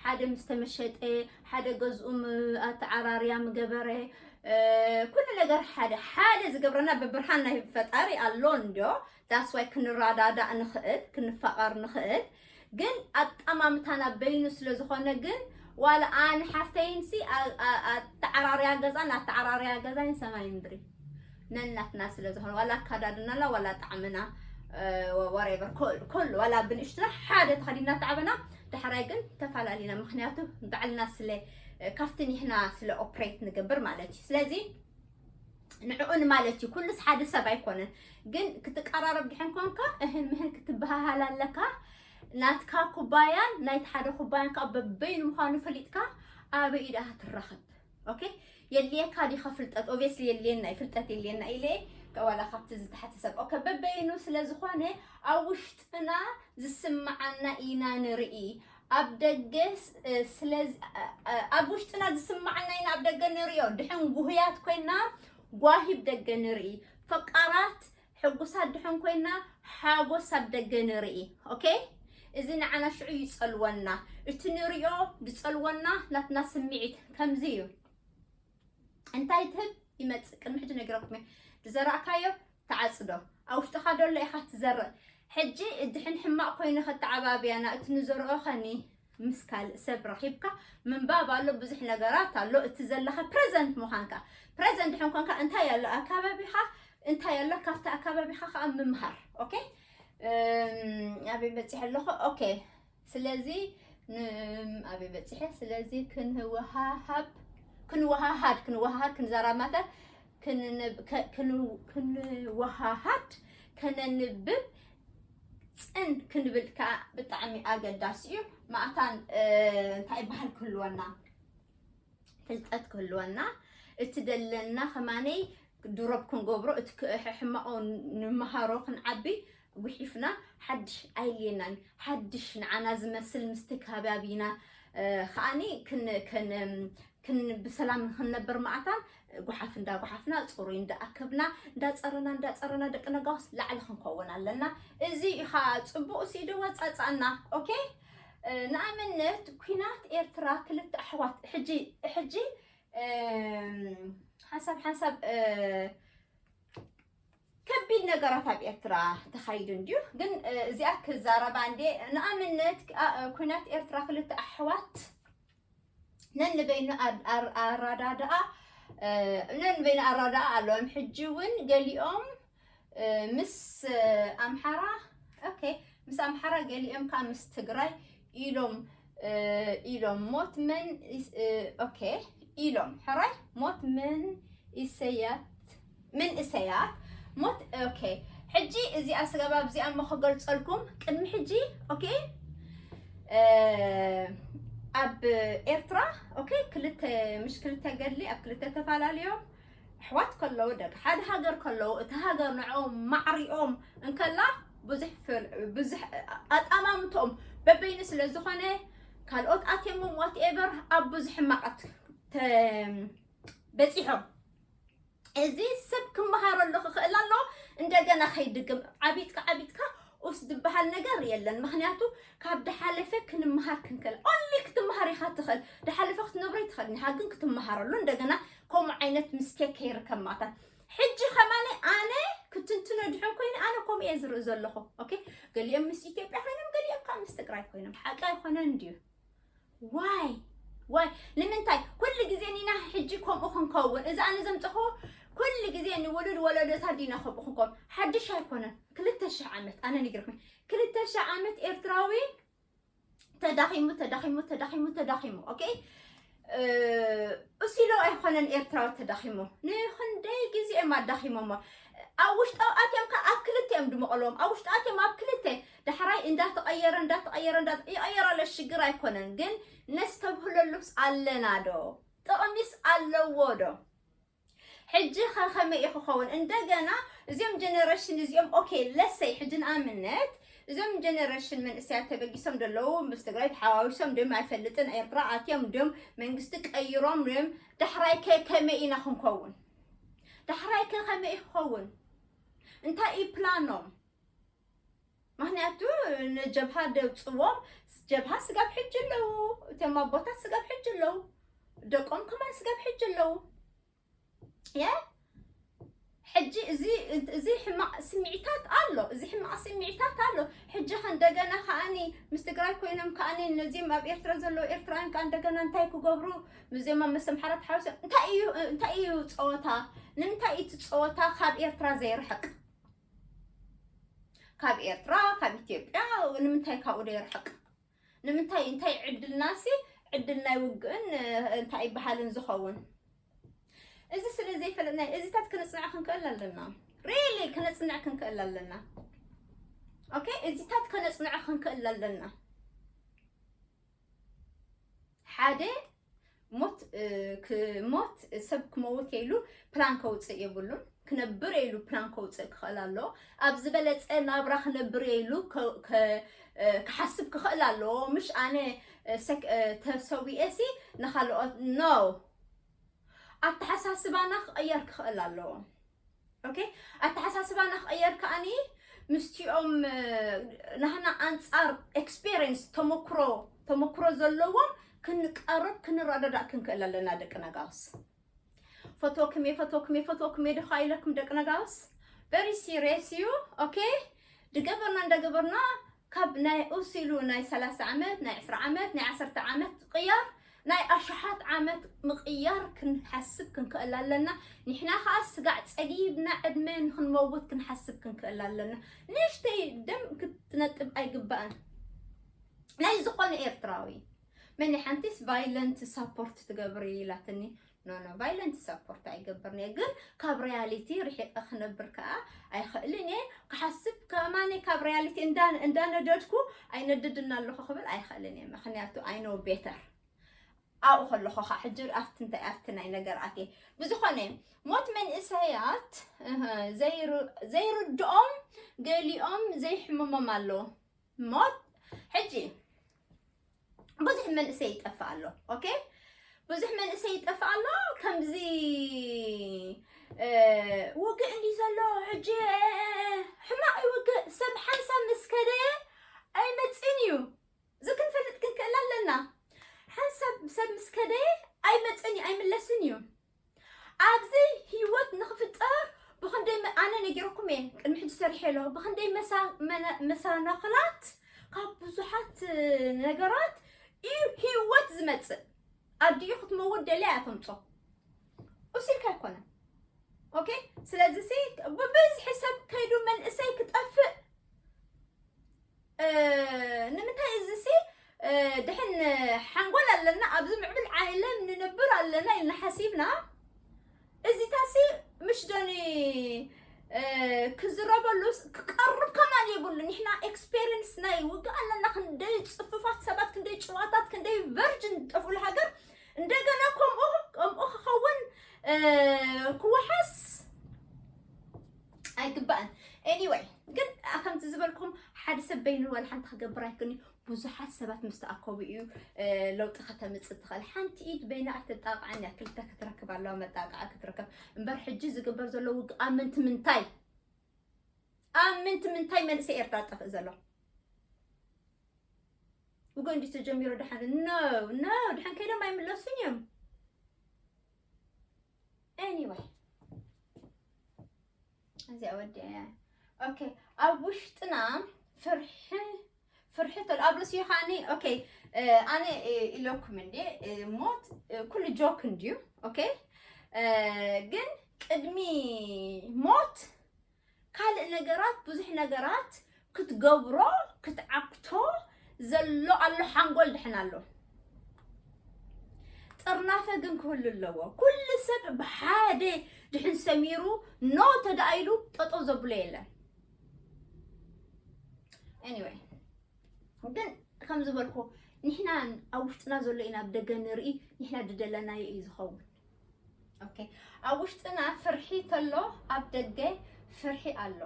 ሓደ ምስ ተመሸጠ፣ ሓደ ገዝኡ ኣተዓራርያ ምገበረ፣ ኩሉ ነገር ሓደ ሓደ ዝገብረና ብብርሃን ናይ ፈጣሪ ኣሎ እንዶ። ዳስ ዋይ ክንረዳዳእ ንኽእል፣ ክንፋቐር ንኽእል። ግን ኣጠማምታና በይኑ ስለ ዝኾነ ግን ዋላ ኣነ ሓፍተይንሲ ኣተዓራርያ ገዛን ኣተዓራርያ ገዛይን ሰማይ ምድሪ ነናትና ስለ ዝኾነ ዋላ ኣካዳድናና ዋላ ጣዕምና ወሬቨር ኮሉ ዋላ ብንእሽትና ሓደ ተኸዲና ተዓበና። ዳሕራይ ግን ተፈላለና፣ ምክንያቱ ባዕልና ስለ ካብቲ ኒሕና ስለ ኦፕሬት ንገብር ማለት እዩ። ስለዚ ንዕኡን ማለት እዩ። ኩሉስ ሓደ ሰብ ኣይኮነን፣ ግን ክትቀራረብ ድሕን ኮንካ እህን ምህን ክትበሃሃል ኣለካ። ናትካ ኩባያን ናይቲ ሓደ ኩባያን ከዓ በበይኑ ምዃኑ ፈሊጥካ ኣበይ ኢዳ ትራኸብ። ኦኬ፣ የድልየካ ዲኻ ፍልጠት? ኦብቪየስሊ የድልየና እዩ፣ ፍልጠት የድልየና ኢለ ዋላ ካብቲ ዝተሓተ ሰብ። ኦኬ፣ በበይኑ ስለ ዝኾነ ኣብ ውሽጥና ዝስምዓና ኢና ንርኢ። ኣብ ደገ ስለዚ ኣብ ውሽጥና ዝስምዓና ኢና ኣብ ደገ ንርእዮ። ድሕን ጉህያት ኮይና ጓሂ ኣብ ደገ ንርኢ። ፈቃራት ሕጉሳት ድሕን ኮይና ሓጎስ ኣብ ደገ ንርኢ። ኦኬ፣ እዚ ንዓና ሽዑ ይጸልወና። እቲ ንርእዮ ዝጸልወና ናትና ስምዒት ከምዚ እዩ። እንታይ ትህብ ይመጽእ። ቅድሚ ሕጂ ነግረኩም እየ። ዝዘራእካዮ ተዓጽዶ። ኣብ ውሽጥኻ ደሎ ኢኻ ትዘርእ። ሕጂ ድሕን ሕማቕ ኮይኑ ከተዓባብያና እቲ ንዘርኦ ኸኒ ምስ ካልእ ሰብ ረኺብካ ምንባብ ኣሎ፣ ብዙሕ ነገራት ኣሎ። እቲ ዘለኻ ፕረዘንት ምዃንካ፣ ፕረዘንት ድሕን ኮንካ እንታይ ኣሎ ኣካባቢኻ፣ እንታይ ኣሎ ካብቲ ኣካባቢኻ ከዓ ምምሃር። ኦኬ፣ ኣበይ በፂሐ ኣለኹ? ኦኬ፣ ስለዚ ኣበይ በፂሐ? ስለዚ ክንወሃሃብ ክንወሃሃድ ክንወሃሃድ ክንዘራማተ ክንወሃሃድ ከነንብብ ፅን ክንብል ከዓ ብጣዕሚ ኣገዳሲ እዩ። ማእታን እንታይ ይበሃል ክህልወና፣ ፍልጠት ክህልወና፣ እቲ ደለና ከማነይ ድሮብ ክንገብሮ፣ እቲ ሕማቆ ንመሃሮ ክንዓቢ ጉሒፍና ሓድሽ ኣይልየናን። ሓድሽ ንዓና ዝመስል ምስቲ ከባቢና ከዓኒ ክን ብሰላም ንክንነብር ማዕታን ጉሓፍ እንዳጉሓፍና፣ ፅሩይ እንዳኣከብና፣ እንዳፀረና እንዳፀረና ደቂ ነጋውስ ላዕሊ ክንከውን ኣለና። እዚ ኢኻ ፅቡቅ ሲዶ ወፃፃና። ኦኬ፣ ንኣብነት ኩናት ኤርትራ ክልተ ኣሕዋት ሕጂ ሕጂ ሓንሳብ ሓንሳብ ከቢድ ነገራት ኣብ ኤርትራ ተኻይዱ እንድዩ። ግን እዚኣ ክዛረባ እንዴ ንኣብነት ኩናት ኤርትራ ክልተ ኣሕዋት ነንበይኑ ኣራዳድኣ ነንበይኑ ኣራዳኣ ኣለዎም። ሕጂ እውን ገሊኦም ምስ ኣምሓራ፣ ኦኬ፣ ምስ ኣምሓራ ገሊኦም ከዓ ምስ ትግራይ ኢሎም ኢሎም ሞት መን ኦኬ ኢሎም ሕራይ ሞት መን ኢሰያት መንእሰያት ሞት። ኦኬ፣ ሕጂ እዚኣ ስጋብ ኣብዚኣ እሞ ክገልጸልኩም ቅድሚ ሕጂ። ኦኬ፣ ኣብ ኤርትራ ኦኬ ክልተ ምሽ ክልተ ገድሊ ኣብ ክልተ ተፈላለዮም ኣሕዋት ከለዉ ደቂ ሓደ ሃገር ከለዉ እቲ ሃገር ንዕኦም ማዕሪኦም እንከላ ብዙሕ ብዙሕ ኣጣማምትኦም በበይኑ ስለ ዝኾነ ካልኦት ኣትየሞም ዋትኤቨር ኣብ ብዙሕ ሕማቐት በፂሖም። እዚ ሰብ ክመሃረሉ ክኽእል ኣሎ። እንደገና ከይድግም ዓቢጥካ ዓቢጥካ ኡስ ዝበሃል ነገር የለን። ምክንያቱ ካብ ድሓለፈ ክንመሃር ክንክእል ኦንሊ ክትመሃር ኢኻ ትኽእል። ድሓለፈ ክትነብሮ ይትኽእል ኒሃ ግን ክትመሃረሉ እንደገና ከምኡ ዓይነት ምስቴክ ከይርከብ ማእታ። ሕጂ ከማነ ኣነ ክትንትኖ ድሕን ኮይኑ ኣነ ከምኡ እየ ዝርኢ ዘለኹ። ኦኬ፣ ገሊኦም ምስ ኢትዮጵያ ኮይኖም ገሊኦም ካብ ምስ ትግራይ ኮይኖም ሓቂ ኣይኮነን እንድዩ። ዋይ ዋይ ንምንታይ ኩሉ ግዜ ኒና ሕጂ ከምኡ ክንከውን? እዚ ኣነ ዘምፀኽዎ ኩሉ ግዜ ንውሉድ ወለዶታት ዲና ከምኡ ክንከውን ሓድሽ ኣይኮነን። ክልተ ሽሕ ዓመት ኣነ ነጊርኩም፣ ክልተ ሽሕ ዓመት ኤርትራዊ ተዳኺሙ ተዳኺሙ ተዳኺሙ ተዳኺሙ። ኦኬ፣ እሲሎ ኣይኮነን ኤርትራዊ ተዳኺሙ። ንክንደይ ግዜ እዮም ኣዳኺሞሞ። ኣብ ውሽጢ ኣትዮም ከ ኣብ ክልተ እዮም ድመቐሎም። ኣብ ውሽጢ ኣትዮም ኣብ ክልተ ዳሕራይ እንዳተቐየረ እንዳተቐየረ እንዳ ይቐየር ኣሎ። ሽግር ኣይኮነን ግን ነስተብህለሉስ ኣለና ዶ? ጥቕሚስ ኣለዎ ዶ? ሕጂ ከ ከመይ እዩ ክኸውን? እንደገና እዚኦም ጀነሬሽን እዚኦም ኦኬ ለሰይ ሕጂ ንኣብነት እዞም ጀነሬሽን መንእሰያት ተበጊሶም ዘለዉ ምስ ትግራይ ተሓዋዊሶም ድም ኣይፈልጥን፣ ኤርትራ ኣትዮም ድም መንግስቲ ቀይሮም ድም ዳሕራይ ከ ከመይ ኢና ክንከውን? ዳሕራይ ከ ከመይ ክኸውን? እንታይ እዩ ፕላኖም? ምክንያቱ ንጀብሃ ደብፅዎም፣ ጀብሃ ስጋብ ሕጂ ኣለዉ፣ እቶም ኣቦታት ስጋብ ሕጂ ኣለዉ፣ ደቆም ከማን ስጋብ ሕጂ ኣለዉ። የ ሕጂ እዚ እዚ ሕማቕ ስምዒታት ኣሎ፣ እዚ ሕማቕ ስምዒታት ኣሎ። ሕጂ ከ እንደገና ከኣኒ ምስ ትግራይ ኮይኖም ከኣኒ ነዚም ኣብ ኤርትራ ዘለዉ ኤርትራውያን ከኣ እንደገና እንታይ ክገብሩ ምስዚም ኣብ መስተምሓራት ሓውሶም እንታይ እዩ እንታይ እዩ ፀወታ? ንምንታይ እቲ ፀወታ ካብ ኤርትራ ዘይርሕቅ? ካብ ኤርትራ ካብ ኢትዮጵያ ንምንታይ ካብኡ ዘይርሕቅ? ንምንታይ እንታይ ዕድልናሲ ዕድል ናይ ውግእን እንታይ ይበሃልን ዝኸውን? እዚ ስለ ዘይፈለጥና እዚታት ክነፅንዕ ክንክእል ኣለና። ሪሊ ክነፅንዕ ክንክእል ኣለና። ኦኬ፣ እዚታት ከነፅንዕ ክንክእል ኣለና። ሓደ ሞት እ፣ ክ- ሞት ሰብ ክመውት ኢሉ ፕላን ከውፅእ የብሉን። ክነብር ኢሉ ፕላን ከውፅእ ክኽእል ኣለዎ። ኣብ ዝበለፀ ናብራ ክነብር ኢሉ ከ- ከ- እ፣ ክሓስብ ክኽእል ኣለዎ። ምሽ ኣነ እ፣ ሰክ- እ፣ ተሰዊኤሲ ንኻልኦት ኖ፣ ኣተሓሳስባና ክቕየር ክኽእል ኣለዎ። ኦኬ፣ ኣተሓሳስባና ክቕየር ከኣኒ ምስቲኦም እ፣ ናህና ኣንፃር ኤክስፔሪንስ ተመክሮ ተመክሮ ዘለዎም ክንቀርብ ክንረዳዳእ ክንክእል ኣለና። ደቂ ነጋውስ ፈትወኩም እየ ፈትወኩም እየ ፈትወኩም እየ ዶ ኢለኩም ደቂ ነጋውስ? ቨሪ ሲሪየስ እዩ። ኦኬ፣ ድገበርና እንደገበርና ካብ ናይ ኡስ ኢሉ ናይ ሰላሳ ዓመት ናይ ዕስራ ዓመት ናይ ዓሰርተ ዓመት ቅያር ናይ ኣሽሓት ዓመት ምቕያር ክንሓስብ ክንክእል ኣለና። ንሕና ከዓ ስጋዕ ፀጊብና ዕድመ ንክንመውት ክንሓስብ ክንክእል ኣለና። ንእሽተይ ደም ክትነጥብ ኣይግባእን። ናይ ዝኾነ ኤርትራዊ መን ሓንቲስ ቫይለንት ሳፖርት ትገብር ኢላትኒ። ኖ ኖ፣ ቫይለንት ሳፖርት ኣይገብርን እየ፣ ግን ካብ ሪያሊቲ ርሒቐ ክነብር ከዓ ኣይኽእልን እየ። ክሓስብ ከማኒ ካብ ሪያሊቲ እንዳ- እንዳነደድኩ ኣይነድድን ኣለኹ ክብል ኣይኽእልን እየ። ምክንያቱ ኣይ ኖ ቤተር፣ ኣብኡ ከለኹ ከዓ ሕጂ ኣብቲ እንታይ ኣብቲ ናይ ነገር ኣትየ። ብዝኾነ ሞት መንእሰያት እህ፣ ዘይር- ዘይርድኦም ገሊኦም ዘይሕምሞም ኣሎ። ሞት ሕጂ ብዙሕ መንእሰይ ይጠፍእ ኣሎ። ኦኬ፣ ብዙሕ መንእሰይ ይጠፍእ ኣሎ። ከምዚ እ፣ ውግእ እንዲ ዘሎ ሕጂ እ፣ ሕማቕ እዩ ውግእ። ሰብ ሓንሳብ ምስ ከደ ኣይመፅእን እዩ። እዚ ክንፈልጥ ክንክእል ኣለና። ሓንሳብ ሰብ ምስ ከደ ኣይመፅእን እዩ፣ ኣይምለስን እዩ። ኣብዚ ህይወት ንኽፍጠር ብኽንደይ መ- ኣነ ነጊረኩም እየ፣ ቅድሚ ሕጂ ሰሪሐ ኣለኹ። ብኽንደይ መሳ- መነ- መሰናኽላት ካብ ብዙሓት እ፣ ነገራት እዩ ህይወት ዝመፅእ። ኣዲኡ ክትመውት ደልያ እያ ተምፆ። እሱ ኢልካ ኣይኮነን። ኦኬ፣ ስለዚ ሲ ብብዝሒ ሰብ ከይዱ መንእሰይ ክጠፍእ እ፣ ንምንታይ እዚ ሲ እ፣ ድሕን ሓንጎል ኣለና ኣብዚ ምዕብል ዓለም ንነብር ኣለና ኢልና ሓሲብና እዚታሲ ምሽ ዶኒ እ፣ ክዝረበሉ ስ- ክቀርብ ከማን የብሉ። ንሕና ኤክስፔሪንስ ናይ ውግእ ኣለና። ክንደይ ፅፉፋት ሰባት፣ ክንደይ ጭዋታት፣ ክንደይ ቨርጅን ጠፍኡሉ ሃገር እንደገና ከምኡ ከምኡ ክኸውን እ፣ ክወሓስ ኣይግባእን። ኤኒወይ ግን ከምቲ ዝበልኩም ሓደ ሰብ በይኑ ዋላ ሓንቲ ክገብር ኣይክእልን እዩ። ብዙሓት ሰባት ምስ ተኣከቡ እዩ እ፣ ለውጢ ከተምፅእ ትኽእል። ሓንቲ ኢድ በይና ኣይተጣቕዓን እያ፣ ክልተ ክትረክብ ኣለዋ መጣቕዓ ክትረከብ። እምበር ሕጂ ዝግበር ዘሎ ውግእ ኣብ ምንቲ ምንታይ ኣብ ምንቲ ምንታይ መንእሰይ ኤርትራ ጠፍእ ዘሎ ውግእ እንዲ ተጀሚሩ ድሓን ኖ ኖ ድሓን ከይዶም ኣይምለሱን እዮም። ኤኒወይ እዚኣ ወዲያ ኦኬ። ኣብ ውሽጥና ፍርሒ ፍርሒ ተሎ ኣብ ርእሲ ከዓኒ ኦኬ። ኣነ ኢለኩም እንዴ ሞት ኩሉ ጆክ እንድዩ። ኦኬ ግን ቅድሚ ሞት ካልእ ነገራት ብዙሕ ነገራት ክትገብሮ ክትዓክቶ ዘሎ ኣሎ ሓንጎል ድሕን ኣሎ። ጥርናፈ ግን ክህሉ ኣለዎ። ኩሉ ሰብ ብሓደ ድሕን ሰሚሩ ኖ ተዳኢሉ ጠጠው ዘብሎ የለን። ኤኒወይ ግን ከም ዝበልኩ ንሕና ኣብ ውሽጥና ዘሎ ኢና ኣብ ደገ ንርኢ። ንሕና ድደለናዮ እዩ ዝኸውን። ኦኬ ኣብ ውሽጥና ፍርሒ ተሎ ኣብ ደገ ፍርሒ ኣሎ።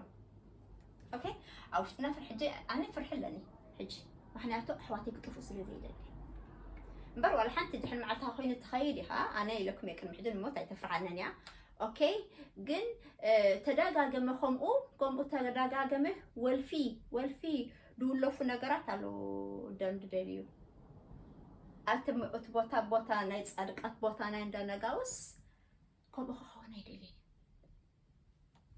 ኦኬ፣ ኣብ ውሽጥና ፍርሒ ሕጂ፣ ኣነ ፍርሒ ኣለኒ ሕጂ፣ ምክንያቱ ኣሕዋተይ ክጠፍኡ ስለ ዘይደሊ እምበር። ዋላ ሓንቲ ድሕን መዓልትኻ ኮይኑ ትኸይድ ኢኻ። ኣነ ኢለኩም እየ፣ ቅድሚ ሕጂ ንሞት ኣይተፍርሓንን እያ። ኦኬ፣ ግን ተደጋገመ፣ ከምኡ ከምኡ ተደጋገመ። ወልፊ ወልፊ ድውለፉ ነገራት ኣለዉ። ደም ድደልዩ ኣብቲ እቲ ቦታ፣ ቦታ ናይ ጻድቃት፣ ቦታ ናይ እንዳነጋውስ ከምኡ ክኸውን ኣይደልየ።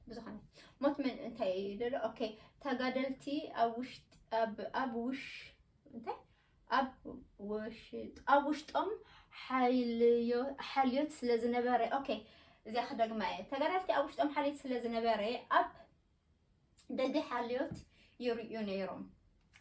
ብዝኾነ ሞት ምን እንታይ ደሎ? ኦኬ፣ ተጋደልቲ ኣብ ውሽጥ ኣብ ኣብ ውሽ እንታይ ኣብ ውሽ ኣብ ውሽጦም ሓልዮ ሓልዮት ስለ ዝነበረ። ኦኬ፣ እዚኣ ክደግማ እየ። ተጋደልቲ ኣብ ውሽጦም ሓልዮት ስለ ዝነበረ ኣብ ደገ ሓልዮት ይርእዩ ነይሮም።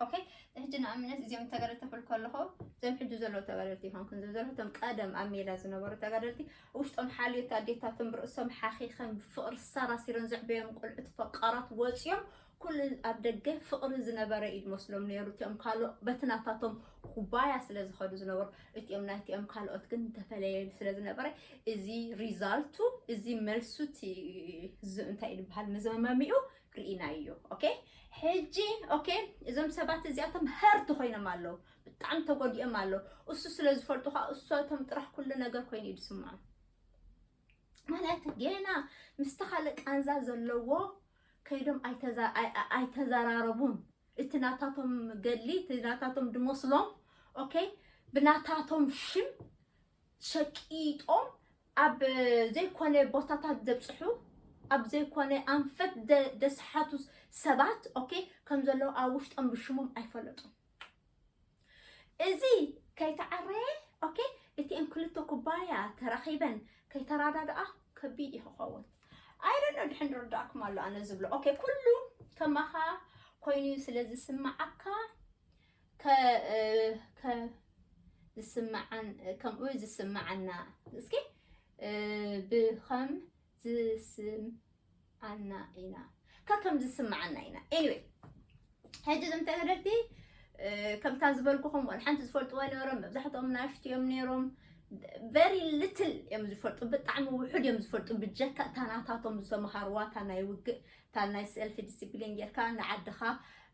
ኦኬ፣ ሕጂ ንኣብነት እዚኦም ተጋደልቲ ክብል ከለኹ፣ እዞም ሕጂ ዘለዉ ተጋደልቲ ይኾንኩን፣ እዞም ዘለዉ እቶም ቀደም ኣብ ሜዳ ዝነበሩ ተጋደልቲ፣ ውሽጦም ሓልዮት ኣዴታቶም ርእሶም ሓኺኸን ብፍቕሪ ሰራሲረን ዘዕበዮም ቆልዑት ፈቃራት ወፂኦም ኩሉ ኣብ ደገ ፍቕሪ ዝነበረ እዩ ዝመስሎም ነይሩ። እቲኦም ካልኦት በቲ ናታቶም ኩባያ ስለ ዝኸዱ ዝነበሩ፣ እቲኦም ናይቲኦም ካልኦት ግን ዝተፈለየ ስለ ዝነበረ፣ እዚ ሪዛልቱ፣ እዚ መልሱ እቲ ዝ- እንታይ እዩ ዝበሃል፣ መዘማሚኡ ርኢናዮ። ኦኬ፣ ሕጂ ኦኬ፣ እዞም ሰባት እዚኣቶም ሀርት ኮይኖም ኣለዉ፣ ብጣዕሚ ተጎዲኦም ኣለዉ። እሱ ስለ ዝፈልጡ ከዓ እሶቶም ጥራሕ ኩሉ ነገር ኮይኑ እዩ ዝስምዖም። ማለት ገና ምስቲ ካልእ ቃንዛ ዘለዎ ከይዶም ኣይተዛ- ኣይ- ኣይ- ኣይተዘራረቡን። እቲ ናታቶም ገድሊ፣ እቲ ናታቶም ድመስሎም፣ ኦኬ፣ ብናታቶም ሽም ሸቂጦም ኣብ ዘይኮነ ቦታታት ዘብፅሑ፣ ኣብ ዘይኮነ ኣንፈት ደ- ደስሓቱ ሰባት፣ ኦኬ፣ ከም ዘለዉ ኣብ ውሽጦም ብሽሞም ኣይፈለጡን። እዚ ከይተዓረየ፣ ኦኬ፣ እቲኤን ክልተ ኩባያ ተራኺበን ከይተራዳድኣ ከቢድ እዩ ክኸውን። ኣይደኖ ድሕን ርዳእኩም ኣሎ ኣነ ዝብሎ። ኦኬ፣ ኩሉ ከማኻ ኮይኑ ስለ ዝስምዓካ፣ ከ- እ፣ ከ- ዝስምዓን ከምኡ ዝስምዓና፣ እስኪ እ፣ ብኸም ዝስምዓና ኢና፣ ከከም ዝስምዓና ኢና። ኤኒወይ፣ ሕጂ እዞም ተጋደልቲ፣ እ፣ ከምታ ዝበልኩኹም፣ ዋላ ሓንቲ ዝፈልጥዎ ኣይነበሮም። መብዛሕትኦም ናሽቱ እዮም ነይሮም። ቨሪ ሊትል እዮም ዝፈልጡ፣ ብጣዕሚ ውሑድ እዮም ዝፈልጡ። ብጀካ እታ ናታቶም ዝተምሃርዋ፣ እታ ናይ ውግእ፣ እታ ናይ ሰልፍ ዲሲፕሊን ጌርካ ንዓድኻ፣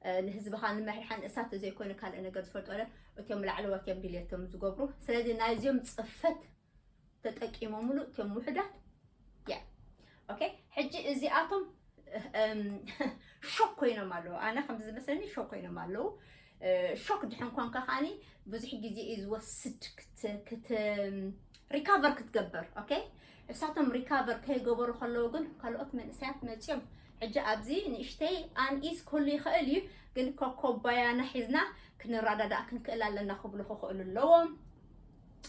እ፣ ንህዝብኻ ንምሕርሓን እሳት ዘይኮነ ካልእ ነገር ዝፈልጡ ኣለ። እቶም ላዕለዎት እዮም ድልየቶም ዝገብሩ። ስለዚ ናይዚኦም ጽፈት ተጠቂሞምሉ እቶም ውሑዳት። ያ፣ ኦኬ፣ ሕጂ እዚኣቶም፣ እም፣ ሾክ ኮይኖም ኣለዉ። ኣነ ከም ዝመስለኒ ሾክ ኮይኖም ኣለዉ። እ፣ ሾክ ድሕን ኮንካ ከዓኒ ብዙሕ ግዜ እዩ ዝወስድ ክት- ክት- ሪካቨር ክትገብር። ኦኬ፣ እሳቶም ሪካቨር ከይገበሩ ከለዉ ግን ካልኦት መንእሰያት መፅዮም። ሕጂ ኣብዚ ንእሽተይ ኣንኢዝ ክህሉ ይኽእል እዩ፣ ግን ኮኮባያና ሒዝና ክንረዳዳእ ክንክእል ኣለና ክብሉ ክኽእሉ ኣለዎም።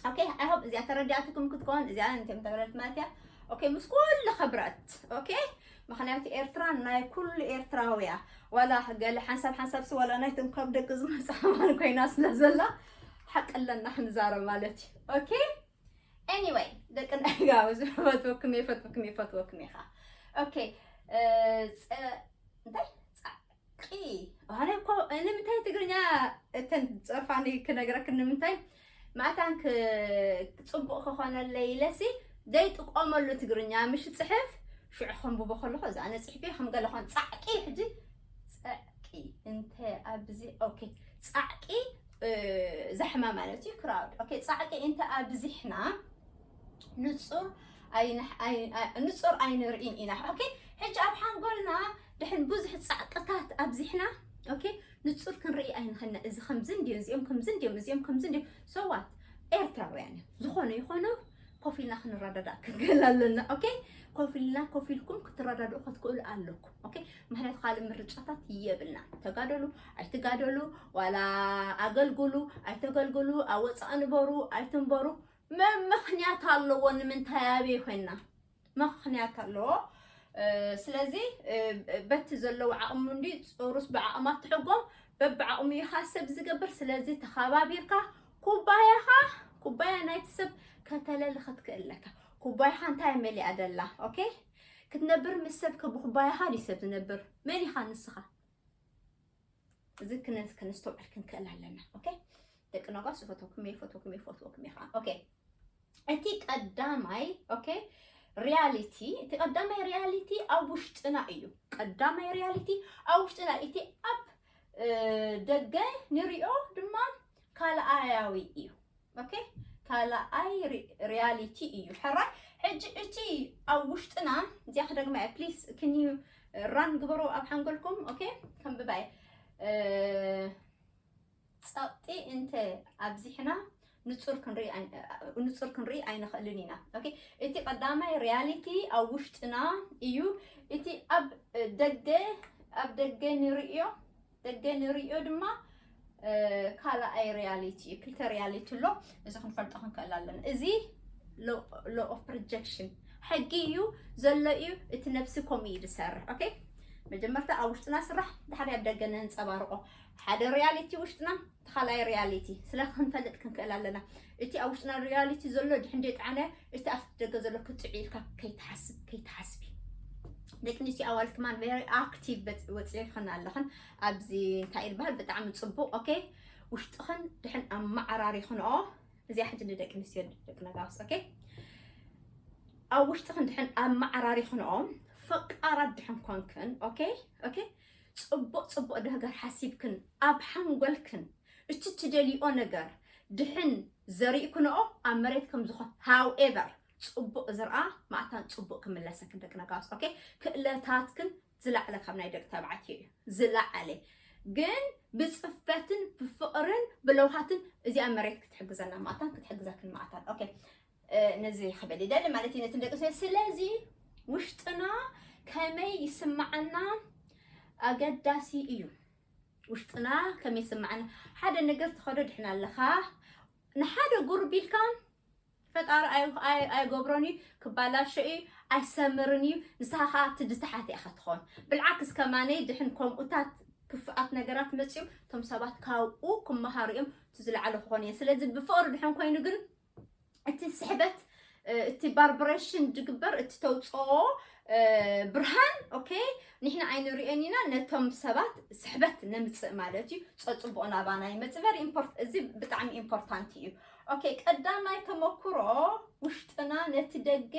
ኦኬ፣ ኣይ ሆፕ እዚኣ ተረዲኣትኩም ክትከውን፣ እዚኣ እንተም ተረድት ማለት እያ። ኦኬ፣ ምስ ኩሉ ክብረት። ኦኬ፣ ምክንያቱ ኤርትራ ናይ ኩሉ ኤርትራውያ፣ ዋላ ገለ ሓንሳብ ሓንሳብ ሲ ዋላ ናይቶም ካብ ደቂ ዝመጽኣ ማን ኮይና ስለ ዘላ፣ ሓቂ ኣለና ክንዛረብ ማለት እዩ። ኦኬ፣ ኤኒወይ፣ ደቂ ናይ ጋውዝ፣ ፈትወኩም እየ፣ ፈትወኩም እየ፣ ፈትወኩም እየ ኸዓ። ኦኬ፣ እ፣ ጸ- እንታይ ጻዕቂ? ኣነ እኮ ንምንታይ ትግርኛ እተን ጸርፋኒ ክነግረክ ንምንታይ ማእታን ክ- ጽቡቕ ክኾነለይ ኢለሲ ዘይጥቀመሉ ትግርኛ ምሽ ጽሕፍ ሽዑ ከንብቦ ከለኹ እዛ ኣነ ጽሕፊ ከም ገለ ኾን ጻዕቂ ሕጂ ጻዕቂ እንተ ኣብዚ ኦኬ ጻዕቂ እ፣ ዛሕማ ማለት እዩ ክራውድ ኦኬ ጻዕቂ እንተ ኣብዚሕና ንጹር ኣይንሕ- ኣይ- ኣይ- ንጹር ኣይንርኢን ኢና። ኦኬ፣ ሕጂ ኣብ ሓንጎልና ድሕን ብዙሕ ጻዕቅታት ኣብዚሕና፣ ኦኬ፣ ንጹር ክንርኢ ኣይንኽእልና። እዚ ከምዚ እንድዮም፣ እዚኦም ከምዚ እንድዮም፣ እዚኦም ከምዚ እንድዮም። ሰዋት ኤርትራውያን እዮም። ዝኾነ ይኾኑ ኮፍ ኢልና ክንረዳዳእ ክንክእል ኣለና። ኦኬ፣ ኮፍ ኢልና ኮፍ ኢልኩም ክትረዳድኡ ክትክእሉ ኣለኩም። ኦኬ፣ ምክንያቱ ካልእ ምርጫታት የብልና። ተጋደሉ ኣይትጋደሉ፣ ዋላ ኣገልግሉ ኣይተገልግሉ፣ ኣብ ወፃእ ንበሩ ኣይትንበሩ፣ መ- ምኽንያት ኣለዎ ንምንታይ ኣበይ ኮይንና። ምኽንያት ኣለዎ። እ፣ ስለዚ እ፣ በቲ ዘለዎ ዓቕሙ እንዲ ጾሩስ ብዓቕማ ትሕጎም፣ በብዓቕሙ ኢኻ ሰብ ዝገብር። ስለዚ ተኸባቢርካ ኩባያኻ፣ ኩባያ ናይቲ ሰብ ከተለሊ ክትክእል ኣለካ። ኩባያኻ እንታይ መሊኣ ደላ? ኦኬ፣ ክትነብር ምስ ሰብ ከ ብኩባያኻ ድዩ ሰብ ዝነብር? መን ኢኻ ንስኻ? እዚ ክነ- ክነስተውዕል ክንክእል ኣለና። ኦኬ፣ ደቂ ነጓስ ይፈትወኩም እየ፣ ይፈትወኩም እየ፣ ይፈትወኩም እየ ከዓ። ኦኬ፣ እቲ ቀዳማይ ኦኬ ሪያሊቲ፣ እቲ ቀዳማይ ሪያሊቲ ኣብ ውሽጥና እዩ። ቀዳማይ ሪያሊቲ ኣብ ውሽጥና፣ እቲ ኣብ ደገ ንሪኦ ድማ ካልኣያዊ እዩ። ኦኬ፣ ካልኣይ ሪያሊቲ እዩ። ሕራይ፣ ሕጂ እቲ ኣብ ውሽጥና እዚኣ ክደግማ እየ። ፕሊስ፣ ክኒ ራን ግበሩ ኣብ ሓንጎልኩም። ኦኬ፣ ከንብባ እየ። ጸቕጢ እንተ ኣብዚሕና ንጹር ክንርኢ ኣይንኽእልን ኢና። ኦኬ፣ እቲ ቀዳማይ ሪያሊቲ ኣብ ውሽጥና እዩ። እቲ ኣብ ደገ፣ ኣብ ደገ ንርእዮ፣ ደገ ንርእዮ ድማ ካልኣይ ሪያሊቲ እዩ። ክልተ ሪያሊቲ ኣሎ። እዚ ክንፈልጦ ክንክእል ኣለና። እዚ ሎ ኦፍ ፕሮጀክሽን ሕጊ እዩ ዘሎ እዩ። እቲ ነብሲ ከምኡ እዩ ዝሰርሕ። ኦኬ፣ መጀመርታ ኣብ ውሽጥና ስራሕ፣ ድሓር ኣብ ደገ ነንጸባርቆ። ሓደ ሪያሊቲ ውሽጥና፣ እቲ ካልኣይ ሪያሊቲ ስለ ክንፈልጥ ክንክእል ኣለና። እቲ ኣብ ውሽጥና ሪያሊቲ ዘሎ ድሕን ደይጠዓነ፣ እቲ ኣብቲ ደገ ዘሎ ክጥዕ ኢልካ ከይትሓስብ፣ ከይትሓስቢ። ደቂ ኣንስትዮ ኣዋልድ ከማን ቨሪ ኣክቲቭ ወፂእኽን ኣለኽን። ኣብዚ እንታይ ይበሃል? ብጣዕሚ ፅቡቅ። ኦኬ፣ ውሽጥኽን ድሕን ኣመዓራሪኽንኦ። እዚኣ ሕጂ ንደቂ ኣንስትዮ፣ ደቂ ነጋውስ። ኦኬ፣ ኣብ ውሽጥኽን ድሕን ኣመዓራሪኽንኦ፣ ፈቃራት ድሕን ኮንክን፣ ኦኬ፣ ኦኬ፣ ጽቡቕ ጽቡቕ ነገር ሓሲብክን ኣብ ሓንጎልክን እቲ ትደልይኦ ነገር ድሕን ዘሪእክንኦ ኣብ መሬት ከም ዝኾን፣ ሃውኤቨር፣ ጽቡቕ ዝርኣ ማእታን ጽቡቕ ክምለሰክን፣ ደቂ ነጋውስ። ኦኬ፣ ክእለታትክን ዝለዓለ ካብ ናይ ደቂ ተባዕትዮ እዩ፣ ዝለዓለ። ግን ብጽፈትን ብፍቕርን ብለውሃትን እዚኣ መሬት ክትሕግዘና ማእታን ክትሕግዘክን ማእታን። ኦኬ፣ ነዚ ክብል ይደሊ ማለት እዩ ነቲ ደቂ ኣንስትዮ። ስለዚ ውሽጥና ከመይ ይስምዓና ኣገዳሲ እዩ። ውሽጥና ከመይ ይስምዓና፣ ሓደ ነገር ትኸዶ ድሕን ኣለኻ፣ ንሓደ ጉርብ ኢልካ፣ ፈጣሪ ኣይ-፣ ኣይ-፣ ኣይገብሮን እዩ፣ ክባላሾ እዩ፣ ኣይሰምርን እዩ። ንስኻ ኸኣ እቲ ድተሓተ ኢኻ ትኸውን። ብልዓክስ ከማነይ ድሕን ከምኡታት ክፉኣት ነገራት መጽዩ፣ እቶም ሰባት ካብኡ ክመሃሩ እዮም፣ እቲ ዝለዓለ ክኾኑ እዮም። ስለዚ ብፍቕሪ ድሕን ኮይኑ ግን እቲ ስሕበት፣ እ፣ እቲ ባርብሬሽን ድግበር፣ እቲ ተውፅኦ፣ እ፣ ብርሃን፣ ኦኬ፣ ንሕና ኣይንሪኦን ኢና፣ ነቶም ሰባት ስሕበት ነምፅእ ማለት እዩ። ጸጽቡቕ ናባና ይመጽእ። ቨሪ ኢምፖርት-፣ እዚ ብጣዕሚ ኢምፖርታንት እዩ። ኦኬ፣ ቀዳማይ ተመክሮ ውሽጥና ነቲ ደገ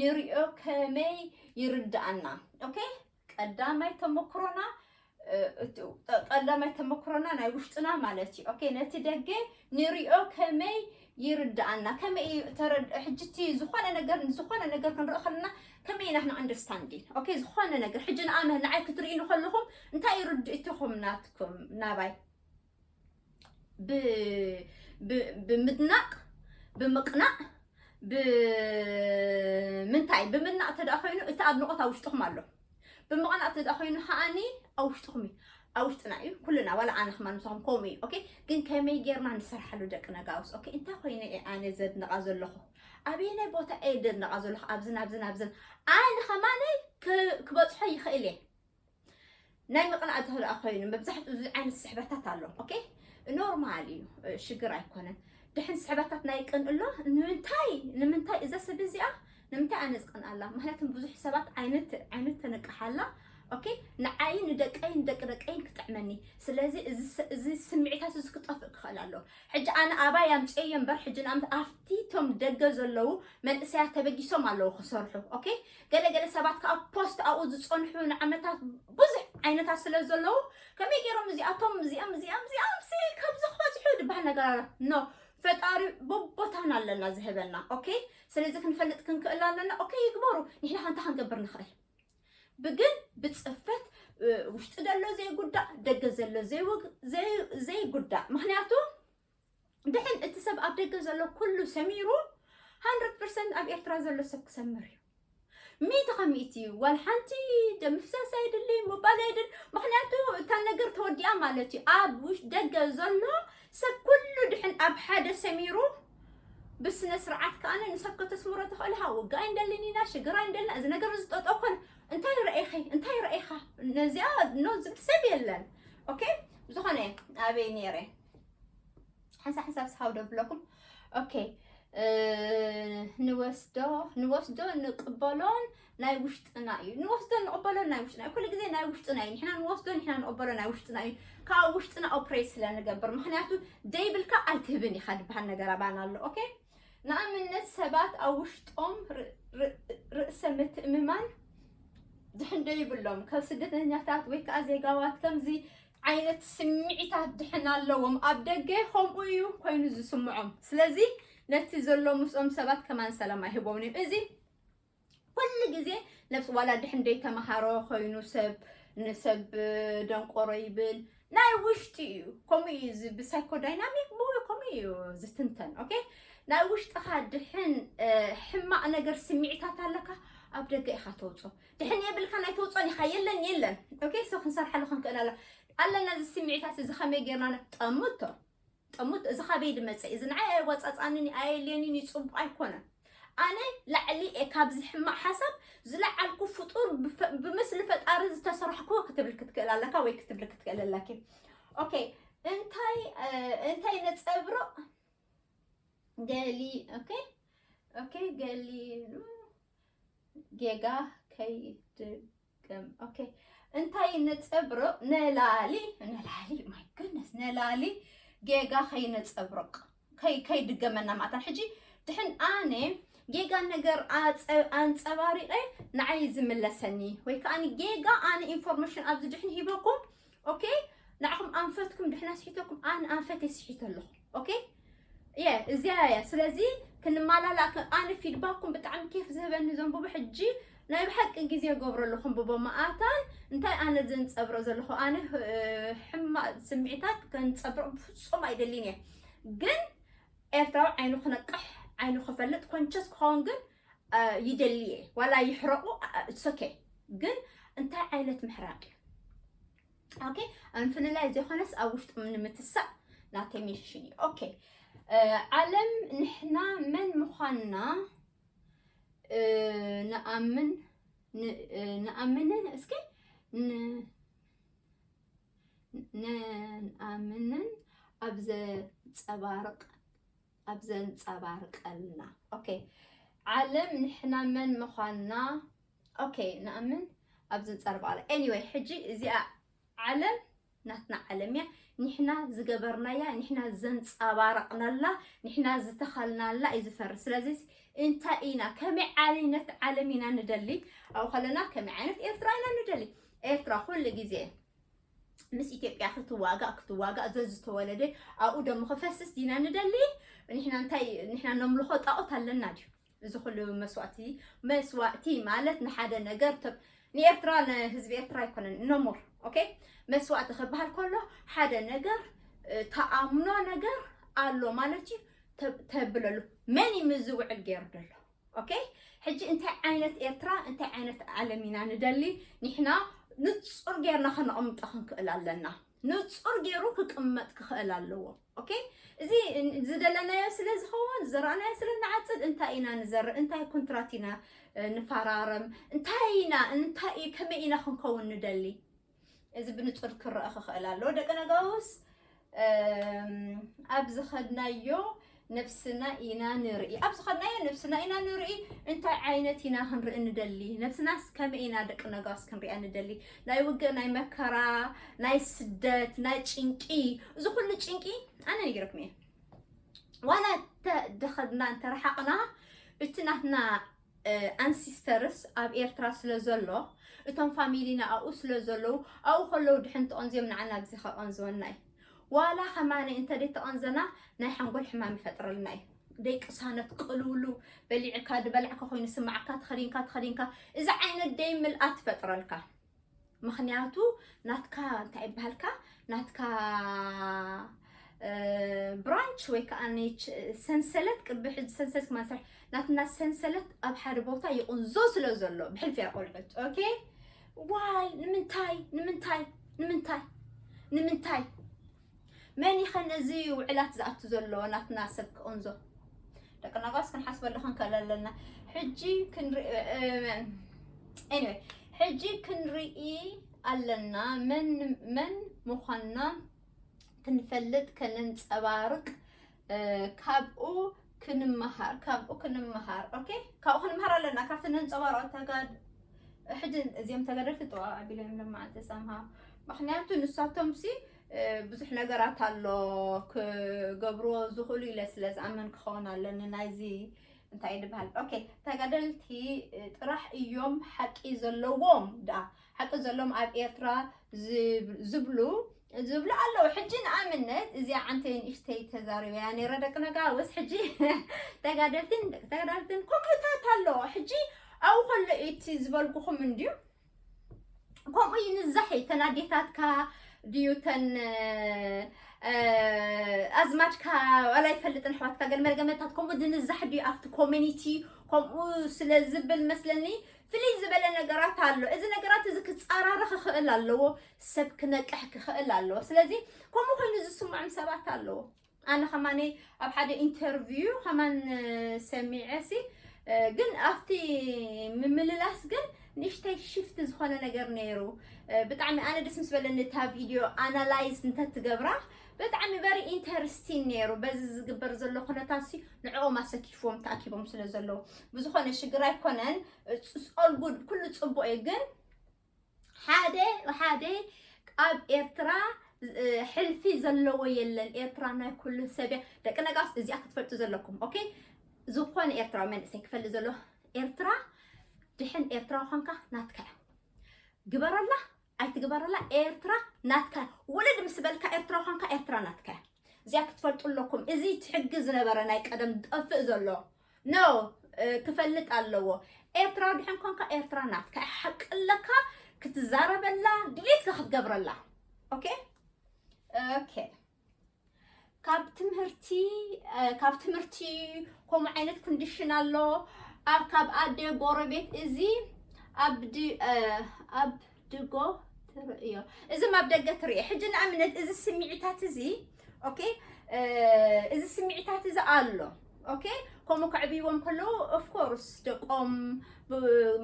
ንሪኦ ከመይ ይርድኣና። ኦኬ፣ ቀዳማይ ተመክሮና፣ እ፣ እቲ ቀ-፣ ቀዳማይ ተመክሮና ናይ ውሽጥና ማለት እዩ። ኦኬ፣ ነቲ ደገ ንሪኦ ከመይ ይርድኣና፣ ከመይ እዩ ተረድ-፣ ሕጂ እቲ ዝኾነ ነገር፣ ዝኾነ ነገር ክንርኢ ከለና ከመይ ኢና ክንኣንደርስታንዲን? ኦኬ፣ ዝኾነ ነገር ሕጂ ንኣመ-፣ ንዓይ ክትርእዩ ከለኹም እንታይ እዩ ርድእትኹም ናትኩም ናባይ? ብ-፣ ብ-፣ ብምድናቕ፣ ብምቕናዕ፣ ብምንታይ? ብምድናቕ ተደኣ ኮይኑ እቲ ኣድንቖት ኣብ ውሽጥኹም ኣሎ። ብምቕናዕ ተደኣ ኮይኑ ከኣኒ ኣብ ውሽጥኹም እዩ። ኣብ ውሽጥና እዩ። ኩልና፣ ዋላ ኣነ ከማን ምሳኹም ከምኡ እዩ። ኦኬ? ግን ከመይ ጌርና ንሰርሓሉ ደቂ ነጋውስ? ኦኬ? እንታይ ኮይነ እየ ኣነ ዘድንቓ ዘለኹ? ኣበየናይ ቦታ እየ ዘድንቓ ዘለኹ? ኣብዝን ኣብዝን ኣብዝን። ኣነ ከማነይ ክ-፣ ክበጽሖ ይኽእል እየ። ናይ ምቕናእ ተኽእሎ ኮይኑ መብዛሕትኡ እዚ ዓይነት ስሕበታት ኣሎ። ኦኬ? ኖርማል እዩ፣ እ፣ ሽግር ኣይኮነን። ድሕን ስሕበታት ናይ ቅንእሎ ንምንታይ፣ ንምንታይ እዛ ሰብ እዚኣ፣ ንምንታይ ኣነ ዝቀንኣላ? ምኽንያቱም ብዙሕ ሰባት ዓይነት፣ ዓይነት ተነቅሓላ። ኦኬ? ንዓይን ንደቀይን ንደቂ ደቀይን ክጥዕመኒ። ስለዚ እዚ ስ-፣ እዚ ስምዒታት እዚ ክጠፍእ ክኽእል ኣለዎ። ሕጂ ኣነ ኣባይ ኣምፅኤዮ እምበር፣ ሕጂ ንኣብነት ኣብቲ እቶም ደገ ዘለዉ መንእሰያት ተበጊሶም ኣለዉ ክሰርሑ። ኦኬ? ገለ ገለ ሰባት ከዓ ፖስት ኣብኡ ዝፀንሑ ንዓመታት ብዙሕ ዓይነታት ስለ ዘለዉ፣ ከመይ ገይሮም እዚኣቶም፣ እዚኦም፣ እዚኦም፣ እዚኦም ሲ ካብዚ ክበፅሑ ዝበሃል ነገር ኣሎ። ኖ፣ ፈጣሪ በቦታና ኣለና ዝህበና። ኦኬ? ስለዚ ክንፈልጥ ክንክእል ኣለና። ኦኬ፣ ይግበሩ። ንሕና ከ እንታይ ክንገብር ንኽእል? ብግን ብፅፈት፣ እ፣ ውሽጢ ዘሎ ዘይጉዳእ፣ ደገ ዘሎ ዘይውግ-፣ ዘይ-፣ ዘይጉዳእ። ምኽንያቱ ድሕን እቲ ሰብ ኣብ ደገ ዘሎ ኩሉ ሰሚሩ፣ ሃንድረድ ፐርሰንት ኣብ ኤርትራ ዘሎ ሰብ ክሰምር እዩ። ሚእቲ ካብ ሚእቲ እዩ። ዋላ ሓንቲ ደም ምፍሳስ ኣይድሊ፣ ምባል ኣይድል። ምኽንያቱ እታ ነገር ተወዲኣ ማለት እዩ። ኣብ ውሽ-፣ ደገ ዘሎ ሰብ ኩሉ ድሕን ኣብ ሓደ ሰሚሩ፣ ብስነ ስርዓት ከኣ ንሰብ ከተስምሮ ትኽእል ኢኻ። ውግእ ኣይንደልን ኢና፣ ሽግር ኣይንደልን፣ እዚ ነገር እዚ ጠጠው ኮነ። እንታይ ረኢኺ? እንታይ ረኢኻ? ነዚኣ ኖ ዝብል ሰብ የለን። ኦኬ? ዝኾነ ኣበይ ነይረ? ሓንሳብ ሓንሳብ ስሓው ደብለኩም። ኦኬ፣ እ፣ ንወስዶ፣ ንወስዶ ንቅበሎን ናይ ውሽጥና እዩ። ንወስዶ ንቅበሎን ናይ ውሽጥና እዩ። ኩሉ ግዜ ናይ ውሽጥና እዩ። ንሕና ንወስዶ፣ ንሕና ንቅበሎ ናይ ውሽጥና እዩ። ካብ ውሽጥና ኦፕሬት ስለ ንገብር። ምኽንያቱ ደይብልካ ኣይትህብን ኢኻ ዝበሃል ነገር ኣባና ኣሎ። ኦኬ? ንኣብነት ሰባት ኣብ ውሽጦም ርእሰ ምትእምማን ድሕን ዶ ይብሎም? ካብ ስደተኛታት ወይ ከዓ ዜጋዋት ከምዚ ዓይነት ስምዒታት ድሕን ኣለዎም። ኣብ ደገ ከምኡ እዩ ኮይኑ ዝስምዖም። ስለዚ ነቲ ዘሎ ምስኦም ሰባት ከማን ሰላም ኣይህቦምን እዩ። እዚ ኩሉ ግዜ ነብስ ዋላ ድሕን ደይተምሃሮ ኮይኑ ሰብ ንሰብ ደንቆሮ ይብል ናይ ውሽጢ እዩ። ከምኡ እዩ እዚ ብሳይኮዳይናሚክ ብኡ ከምኡ እዩ ዝትንተን። ኦኬ፣ ናይ ውሽጥኻ ድሕን ሕማቕ ነገር ስምዒታት ኣለካ ኣብ ደገ ኢኻ ተውፅኦ። ድሕን የብልካ ናይ ተውፅኦን ኢኻ የለን የለን። ኦኬ፣ ሶ ክንሰርሓሉ ክንክእል ኣለ ኣለና እዚ ስምዒታት እዚ ከመይ ጌርና ጠምቶ ጠሙት እዚ ካበይ ድመፀ እዚ ንዓይ ኣይዋፃፃንን ኣየልየንን እዩ ፅቡቅ ኣይኮነን። ኣነ ላዕሊ እየ ካብዚ ሕማቅ ሓሳብ ዝለዓልኩ ፍጡር ብፈ- ብምስሊ ፈጣሪ ዝተሰርሕኩ ክትብል ክትክእል ኣለካ ወይ ክትብል ክትክእል ኣለኪ። ኦኬ እንታይ እ፣ እንታይ ነፀብርቕ ገሊ ኦኬ ኦኬ ገሊ ጌጋ ከይድገም ኦኬ እንታይ ነፀብርቕ ነላሊ ነላሊ my goodness ነላሊ ጌጋ ከይነፀብርቕ ከይ ከይድገመና ማእታን ሕጂ ድሕን ኣነ ጌጋ ነገር ኣፀ- ኣንፀባሪቐ ንዓይ ዝምለሰኒ ወይ ከዓ ጌጋ ኣነ ኢንፎርሜሽን ኣብዚ ድሕን ሂበኩም ኦኬ ንዓኹም ኣንፈትኩም ድሕና ስሒተኩም ኣነ ኣንፈት የስሒተ ኣለኹ ኦኬ እየ እዚያ እያ ስለዚ ክንማላላ ኣነ ፊድባኩም ብጣዕሚ ኬፍ ዝህበኒ ዘንብቡ ሕጂ ናይ ብሓቂ ግዜ ገብሮ ኣለኹም ብቦ መኣታን እንታይ ኣነ ዘንፀብሮ ዘለኹ ኣነ ሕማቕ ስምዒታት ከንፀብሮ ብፍፁም ኣይደልን እየ ግን ኤርትራዊ ዓይኑ ክነቅሕ ዓይኑ ክፈልጥ ኮንቸስ ክኸውን ግን ይደሊ እየ ዋላ ይሕረቑ ሶኬ ግን እንታይ ዓይነት ምሕራቅ እዩ ኦኬ ኣንፍልላይ ዘይኮነስ ኣብ ውሽጡ ንምትሳእ ናተይ ሚሽን እዩ ኦኬ ዓለም ንሕና መን ምዃንና ንኣምን ንኣምንን እስኪ ንኣምንን ኣብ ዘንፀባርቅ ኣብ ዘንፀባርቀልና ኦኬ ዓለም ንሕና መን ምዃንና ኦኬ ንኣምን ኣብ ዘንፀርባለ anyway ሕጂ እዚኣ ዓለም ናትና ዓለም እያ ንሕና ዝገበርናያ ንሕና ዘንፀባረቕናላ ንሕና ዝተኸልናላ እዩ ዝፈርስ ስለዚ እንታይ ኢና ከመይ ዓይነት ዓለም ኢና ንደሊ ኣብኡ ከለና ከመይ ዓይነት ኤርትራ ኢና ንደሊ ኤርትራ ኩሉ ግዜ ምስ ኢትዮጵያ ክትዋጋእ ክትዋጋእ ዘዝተወለደ ኣብኡ ደሞ ክፈስስ ዲና ንደሊ ንሕና እንታይ ንሕና ነምልኾ ጣዖት ኣለና ድዩ እዚ ኩሉ መስዋእቲ መስዋእቲ ማለት ንሓደ ነገር ንኤርትራ ንህዝቢ ኤርትራ ኣይኮነን ነሞር ኦኬ መስዋእቲ ክበሃል ከሎ ሓደ ነገር ተኣምኖ ነገር ኣሎ ማለት እዩ ተብለሉ መን እዩ ምዝውዕል ገይሩ ደሎ ኦኬ ሕጂ እንታይ ዓይነት ኤርትራ እንታይ ዓይነት ዓለም ኢና ንደሊ ንሕና ንፁር ጌርና ከነቕምጦ ክንክእል ኣለና ንፁር ገይሩ ክቅመጥ ክኽእል ኣለዎ ኦኬ እዚ ዝደለናዮ ስለ ዝኸውን ዝዘራእናዮ ስለ ንዓፅድ እንታይ ኢና ንዘርእ እንታይ ኮንትራት ኢና ንፈራረም እንታይ ኢና እንታይ ከመይ ኢና ክንከውን ንደሊ እዚ ብንፁር ክረአ ክኽእል ኣለዎ ደቂ ነጋውስ ኣብ ዝኸድናዮ ነብስና ኢና ንርኢ ኣብ ዝኸድናዮ ነብስና ኢና ንርኢ እንታይ ዓይነት ኢና ክንርኢ ንደሊ ነብስናስ ከመይ ኢና ደቂ ነጋውስ ክንሪኣ ንደሊ ናይ ውግእ ናይ መከራ ናይ ስደት ናይ ጭንቂ እዚ ኩሉ ጭንቂ ኣነ ነጊረኩም እየ ዋላ ተደኸድና እንተረሓቕና እቲ ናትና ኣንሲስተርስ ኣብ ኤርትራ ስለ ዘሎ እቶም ፋሚሊና ኣብኡ ስለ ዘለዉ ኣብኡ ከለዉ ድሕን ተቐንዝዮም ንዓና ኣብዚ ከቐንዝወና እዩ ዋላ ከማነ እንተ ደይተቐንዘና ናይ ሓንጎል ሕማም ይፈጥረልና እዩ ደይቅሳነት ቅልውሉ በሊዕካ ድበላዕካ ኮይኑ ስማዓካ ተኸዲንካ ተኸዲንካ እዚ ዓይነት ደይ ምልኣት ትፈጥረልካ ምኽንያቱ ናትካ እንታይ ይበሃልካ ናትካ ብራንች ወይ ከዓ ሰንሰለት ቅድሚ ሕጂ ሰንሰለት ክማሰርሕ ናትና ሰንሰለት ኣብ ሓደ ቦታ ይቕንዞ ስለ ዘሎ ብሕልፊ ቆልዑት ኦኬ ዋይ ንምንታይ ንምንታይ ንምንታይ ንምንታይ መን ይኸ ነዚ ውዕላት ዝኣቱ ዘሎ ናትና ሰብ ክቕንዞ ደቂ ነጋስ ክንሓስበሉ ክንክእል ኣለና ሕጂ ክንርኢ anyway ሕጂ ክንርኢ ኣለና መን መን ምዃንና ክንፈልጥ ከነንፀባርቅ ካብኡ ክንመሃር ካብኡ ክንመሃር ኦኬ ካብኡ ክንመሃር ኣለና ካብቲ ነንፀባርቆ ተጋድ ሕጂ እዚኦም ተጋደልቲ ጥዋ ኣቢሎም እዮም ለማዓልቲ ሰምሃ ምክንያቱ ንሳቶም ሲ ብዙሕ ነገራት ኣሎ ክገብርዎ ዝኽእሉ ኢለ ስለ ዝኣምን ክኸውን ኣለኒ። ናይዚ እንታይ ድበሃል? ኦኬ፣ ተጋደልቲ ጥራሕ እዮም ሓቂ ዘለዎም፣ ደኣ ሓቂ ዘለዎም ኣብ ኤርትራ ዝብ- ዝብሉ ዝብሉ ኣለዉ። ሕጂ ንኣብነት እዚኣ ዓንተይ ንእሽተይ ተዛሪበያ ነይረ ደቂ ነጋውስ። ሕጂ ተጋደልትን ደቂ ተጋደልትን ኮምኡታት ኣለዎ። ሕጂ ኣብኡ ከሎ እቲ ዝበልኩኹም እንድዩ። ከምኡ እዩ ንዛሒ ተን ኣዴታትካ ድዩ ተን ኣዝማድካ ዋላ ይፈልጥን ኣሕዋትካ ገለ መርገመታት ከምኡ ድንዛሕ ድዩ ኣብቲ ኮሚኒቲ ከምኡ ስለ ዝብል መስለኒ ፍልይ ዝበለ ነገራት ኣሎ። እዚ ነገራት እዚ ክፃራረ ክኽእል ኣለዎ። ሰብ ክነቅሕ ክኽእል ኣለዎ። ስለዚ ከምኡ ኮይኑ ዝስምዖም ሰባት ኣለዎ። ኣነ ከማነይ ኣብ ሓደ ኢንተርቪው ከማን ሰሚዐ ሲ ግን ኣብቲ ምምልላስ ግን ንእሽተይ ሽፍት ዝኾነ ነገር ነይሩ። ብጣዕሚ ኣነ ደስ ምስ በለኒ እታ ቪድዮ ኣናላይዝ እንተትገብራ ብጣዕሚ ቨሪ ኢንተረስቲን ነይሩ። በዚ ዝግበር ዘሎ ኩነታት ሲ ንዕኦም ኣሰኪፍዎም ተኣኪቦም ስለ ዘለዉ ብዝኾነ ሽግር ኣይኮነን። ኦል ጉድ ኩሉ ፅቡቅ እዩ ግን ሓደ ሓደ ኣብ ኤርትራ ሕልፊ ዘለዎ የለን። ኤርትራ ናይ ኩሉ ሰብ እያ። ደቂ ነጋስ እዚኣ ክትፈልጡ ዘለኩም ኦኬ። ዝኾነ ኤርትራዊ መንእሰይ ክፈልጥ ዘሎ ኤርትራ ድሕን ኤርትራዊ ኾንካ ናትካ እያ። ግበረላ ኣይትግበረላ ኤርትራ ናትካ እያ። ውልድ ምስ በልካ ኤርትራዊ ኾንካ ኤርትራ ናትካ እያ። እዚኣ ክትፈልጡ ኣለኩም። እዚ ትሕጊ ዝነበረ ናይ ቀደም ዝጠፍእ ዘሎ ኖ ክፈልጥ ኣለዎ። ኤርትራዊ ድሕን ኮንካ ኤርትራ ናትካ ሓቂ ኣለካ ክትዛረበላ ድሌትካ ክትገብረላ። ኦኬ ኦኬ። ካብ ትምህርቲ ካብ ትምህርቲ ከምኡ ዓይነት ኮንዲሽን ኣሎ። ኣብ ካብ ኣደ ጎረቤት እዚ ኣብ ድ ኣብ ድጎ ትርእዮ። እዚ ኣብ ደገ ትርእዮ። ሕጂ ንኣብነት እዚ ስምዒታት እዚ ኦኬ እዚ ስምዒታት እዚ ኣሎ ኦኬ ከምኡ ከዕብይዎም ከለዉ ኦፍኮርስ ደቆም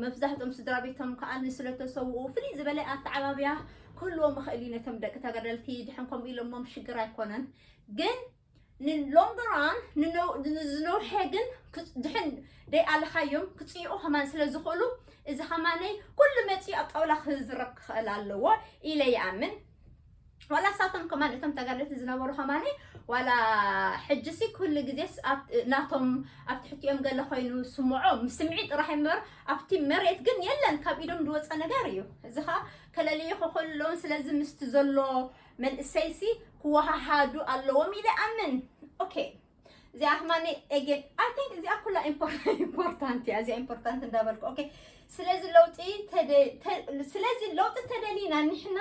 መብዛሕትኦም ስድራ ቤቶም ከዓ ንስለተሰውኡ ፍልይ ዝበለ ኣተዓባብያ ክህልዎም ይኽእል እዩ ነቶም ደቂ ተጋደልቲ ድሕን ከምኡ ኢሎሞም ሽግር ኣይኮነን ግን ንሎንግ ራን ዝነውሐ ግን ድሕን ደይኣልኻዮም ክፅይቑ ከማን ስለ ዝኽእሉ እዚ ከማነይ ኩሉ መፂኡ ኣብ ጣውላ ክዝረብ ክኽእል ኣለዎ ኢለ ይኣምን። ዋላ ሳቶም ከማን እቶም ተጋደልቲ ዝነበሩ ከማኒ ዋላ ሕጂ ሲ ኩሉ ግዜ ናቶም ኣብ ትሕቲኦም ገለ ኮይኑ ስምዖ ስምዒ ጥራሕ እምበር ኣብቲ መሬት ግን የለን ካብ ኢዶም ዝወፀ ነገር እዩ። እዚ ከዓ ከለልዩ ክኽእልውን ስለዚ ምስቲ ዘሎ መንእሰይ ሲ ክወሃሃዱ ኣለዎም ኢለ ኣምን። ኦኬ እዚኣ ከማኒ again I think እዚኣ ኩላ ኢምፖርታንት እያ። እዚኣ ኢምፖርታንት እንዳበልኩ ኦኬ ስለዚ ለውጢ ስለዚ ለውጢ ተደሊና ንሕና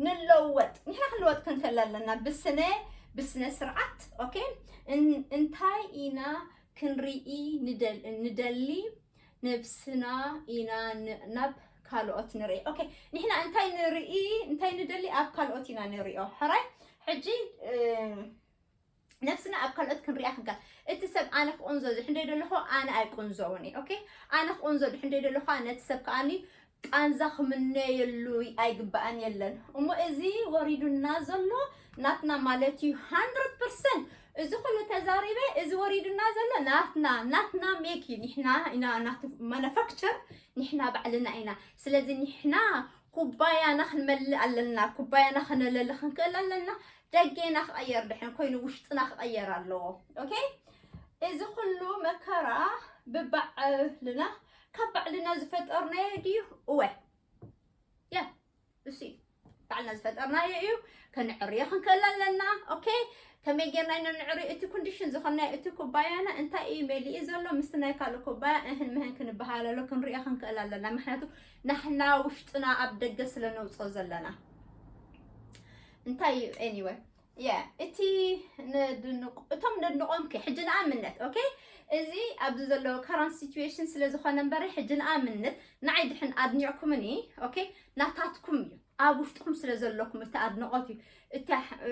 ንለወጥ ንሕና ክንለወጥ ክንክእል ኣለና ብስነ ብስነ ስርዓት ኦኬ እንታይ ኢና ክንርኢ ንደሊ ነብስና ኢና ናብ ካልኦት ንርኢ ኦኬ ንሕና እንታይ ንርኢ እንታይ ንደሊ ኣብ ካልኦት ኢና ንሪኦ ሕራይ ሕጂ ነብስና ኣብ ካልኦት ክንሪኣ ክንከል እቲ ሰብ ኣነ ክቁንዞ ድሕንደይ ደለኹ ኣነ ኣይቁንዞውን እየ ኦኬ ኣነ ክቁንዞ ድሕንደይ ደለኹ ነቲ ሰብ ከኣኒ ቃንዛ ክምነየሉ ኣይግባኣን የለን እሞ እዚ ወሪዱና ዘሎ ናትና ማለት እዩ hundred percent እዚ ኩሉ ተዛሪበ እዚ ወሪዱና ዘሎ ናትና ናትና ሜክ እዩ ንሕና ኢና ናቱ ማኑፋክቸር ንሕና ባዕልና ኢና ስለዚ ንሕና ኩባያና ክንመልእ ኣለና ኩባያና ከነለሊ ክንክእል ኣለና ደጌና ክቐየር ድሕን ኮይኑ ውሽጥና ክቐየር ኣለዎ ኦኬ እዚ ኩሉ መከራ ብባዕልና ካብ ባዕልና ዝፈጠርናዮ ድዩ እወ ያ እሱ ባዕልና ዝፈጠርናዮ እዩ ከነዕርዮ ክንክእል ኣለና ኦኬ ከመይ ጌርና ኢና ንዕሪ እቲ ኮንዲሽን ዝኾናዮ እቲ ኩባያና እንታይ እዩ መሊኡ ዘሎ ምስቲ ናይ ካልእ ኩባያ እህን ምህን ክንበሃለሎ ክንሪኦ ክንክእል ኣለና ምክንያቱ ናሕና ውሽጥና ኣብ ደገ ስለ ነውፅኦ ዘለና እንታይ እዩ anyway yeah እቲ ነድንቆ እቶም ነድንቆም ከ ሕጂ ንኣብነት okay እዚ ኣብዚ ዘሎ current situation ስለ ዝኾነ እምበረ ሕጂ ንኣብነት ንዓይ ድሕን ኣድኒቕኩምኒ okay ናታትኩም እዩ ኣብ ውሽጥኹም ስለ ዘለኩም እቲ ኣድንቆት እዩ እቲ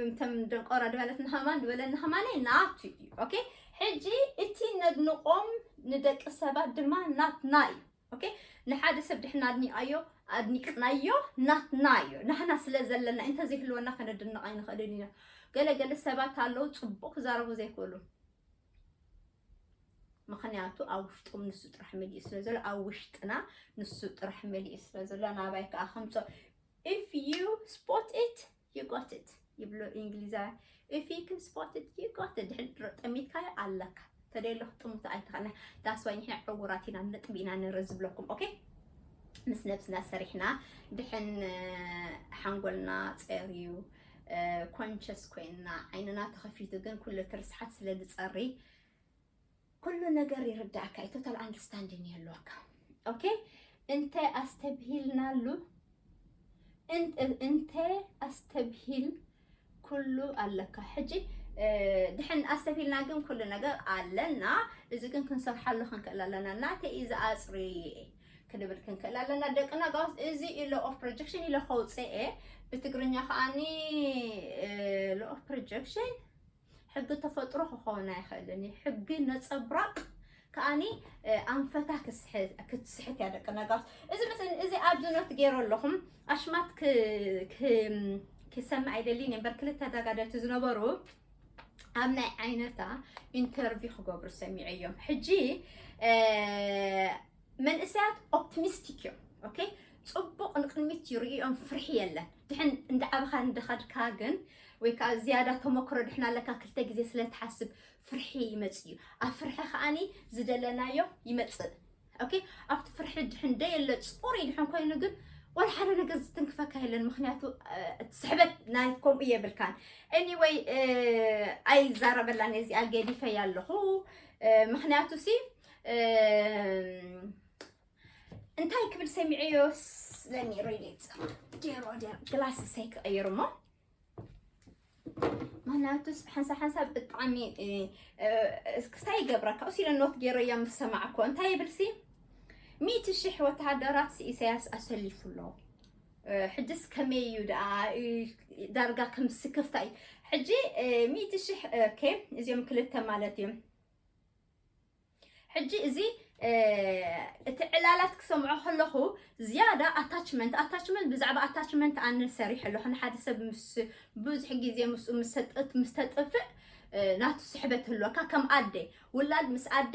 እቶም ደንቆራ ድበለትና ከማን ድበለና ከማን ናቱ እዩ okay ሕጂ እቲ ነድንቆም ንደቂ ሰባት ድማ ናትና እዩ okay ንሓደ ሰብ ድሕና ኣድኒቃዮ ኣድኒቅናዮ ናትና እዩ ናህና ስለ ዘለና እንተ ዘይህልወና ከነድንቕ ኣይንኽእልን ኢና ገለ ገለ ሰባት ኣለዉ ፅቡቅ ክዛረቡ ዘይክእሉ ምክንያቱ ኣብ ውሽጦም ንሱ ጥራሕ መሊኡ ስለ ዘሎ ኣብ ውሽጥና ንሱ ጥራሕ መሊኡ ስለ ዘሎ ናባይ ከዓ ከምፆ if you spot it you got it ይብሎ እንግሊዛውያን። If you can spot it, you got it። ድሕን ጠሚትካዮ ኣለካ። ተደለኹ ጥሙት ኣይትኸና። That's why ንሕና ዕውራት ኢና፣ ነጥቢ ኢና ንርኢ ዝብለኩም። Okay? ምስ ነብስና ሰሪሕና ድሕን ሓንጎልና ጸርዩ conscious ኮይንና ዓይንና ተኸፊቱ ግን ኩሉ ትርስሓት ስለ ዝጸሪ ኩሉ ነገር ይርዳእካ እዩ። Total understanding ይህልወካ። Okay? እንተ ኣስተብሂልናሉ እንተ ኣስተብሂል ኩሉ ኣለካ። ሕጂ ድሕን ኣስተብሂልና ግን ኩሉ ነገር ኣለና። እዚ ግን ክንሰርሓሉ ክንክእል ኣለና። ናተይ እዩ ዝኣፅሪ ክንብል ክንክእል ኣለና። ደቂ ነጋውስ እዚ እዩ law of projection ኢለ ከውፅእ እየ። ብትግርኛ ከዓኒ law of projection ሕጊ ተፈጥሮ ክኸውን ኣይኽእልን እዩ። ሕጊ ነፀብራቕ ከዓኒ ኣንፈታ ክትስሕት እያ ደቂ ነጋውስ። እዚ ኣብዚ ኖት ገይሮ ኣለኹም ኣሽማት ክሰምዕ ኣይደልን እምበር ክልተ ተጋደልቲ ዝነበሩ ኣብ ናይ ዓይነታ ኢንተርቪው ክገብሩ ሰሚዐዮም። ሕጂ መንእሰያት ኦፕቲሚስቲክ እዮም። Okay? ፅቡቕ ንቅድሚት ይርእዮም፣ ፍርሒ የለን። ድሕን እንዳዓበኻ እንደኸድካ ግን ወይ ከዓ ዝያዳ ተመክሮ ድሕን ኣለካ ክልተ ግዜ ስለ ትሓስብ ፍርሒ ይመጽእ እዩ። ኣብ ፍርሒ ከዓኒ ዝደለናዮ ይመጽእ። Okay? ኣብቲ ፍርሒ ድሕን ደየለ ፅሩይ ድሕን ኮይኑ ግን ዋላ ሓደ ነገር ዝትንክፈካ የለን። ምክንያቱ እቲ ስሕበት ናይ ከምኡ የብልካን። Anyway ኣይዛረበላን እዚኣ ገዲፈያ ኣለኹ። ምክንያቱ ሲ እንታይ ክብል ሰሚዐዮስ ለኒ ሬዲት ገይሮ ግላስ ሰይ ክቐይር እሞ ምክንያቱስ ሓንሳብ ሓንሳብ ብጣዕሚ ክስታይ ይገብረካ። እሱ ኢለ ኖት ገይረ እያ ምስ ሰማዕኮ እንታይ ይብል ሲ ሚእቲ ሽሕ ወተሃደራት ሲ ኢሳያስ ኣሰሊፉ ኣሎ። ሕጅስ ከመይ እዩ ደኣ ዳርጋ ከም ስክፍታ እዩ። ሕጂ ሚእቲ ሽሕ ኦኬ እዚኦም ክልተ ማለት እዮም። ሕጂ እዚ እቲ ዕላላት ክሰምዖ ከለኹ ዝያዳ ኣታችመንት ኣታችመንት ብዛዕባ ኣታችመንት ኣነ ሰሪሕ ኣለኹ። ንሓደ ሰብ ምስ ብዙሕ ግዜ ምስኡ ምስ ተጥፍእ ናቱ ስሕበት ህልወካ ከም ኣደ ውላድ ምስ ኣደ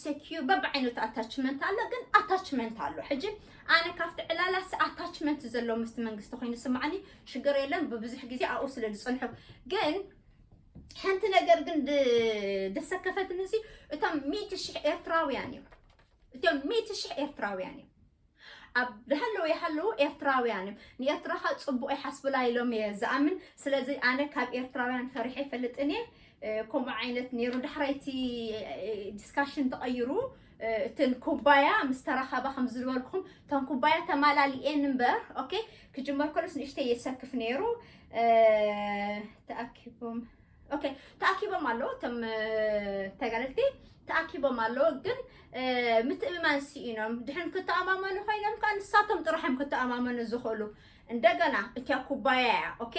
ሴኪር በብዓይነቱ ኣታችመንት ኣሎ፣ ግን ኣታችመንት ኣሎ። ሕጂ ኣነ ካብቲ ዕላላስ ኣታችመንት ዘሎ ምስቲ መንግስቲ ኮይኑ ስምዓኒ ሽግር የለን። ብብዙሕ ግዜ ኣብኡ ስለ ዝጸንሑ ግን ሓንቲ ነገር ግን ድሰከፈትኒ ሲ እቶም ሚእቲ ሽሕ ኤርትራውያን እዮም። እቶም ሚእቲ ሽሕ ኤርትራውያን እዮም። ኣብ ዝሃለዉ ይሃለዉ ኤርትራውያን እዮም። ንኤርትራ ካ ጽቡቕ ይሓስቡላ ኢሎም እየ ዝኣምን። ስለዚ ኣነ ካብ ኤርትራውያን ፈሪሐ ይፈልጥን እየ። ከምኡ ዓይነት ነይሩ። ዳሕራይቲ ዲስካሽን ተቐይሩ እትን ኩባያ ምስ ተራኸባ ከም ዝበልኩም እቶም ኩባያ ተማላሊኤን እምበር ኦኬ ክጅመር ከሎስ ንእሽተይ የሰክፍ ነይሩ። ተኣኪቦም ኦኬ ተኣኪቦም ኣለዉ እቶም ተጋደልቲ ተኣኪቦም ኣለዉ። ግን ምትእምማን ስኢኖም ድሕን ክተኣማመኑ ኮይኖም ከዓ ንሳቶም ጥራሕም ክተኣማመኑ ዝኽእሉ እንደገና እቲያ ኩባያ እያ። ኦኬ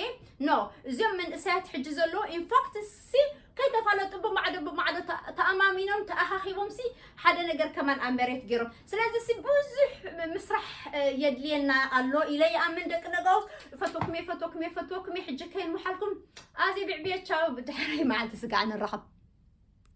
ኖ እዚኦም መንእሰያት ሕጂ ዘለዉ ኢንፋክት ሲ ከይተፋለጡ ብማዕዶ ብማዕዶ ተኣማሚኖም ተኣኻኺቦም ሲ ሓደ ነገር ከማን ኣብ መሬት ገይሮም። ስለዚ ሲ ብዙሕ ምስራሕ የድልየና ኣሎ ኢለ ይኣምን። ደቂ ነጋውስ ፈትወኩም እየ ፈትወኩም እየ ፈትወኩም እየ ሕጂ ከይንመሓልኩም ኣዚ ብዕብየ ቻው። ብድሕራይ መዓልቲ ስጋዕ ንራኸብ።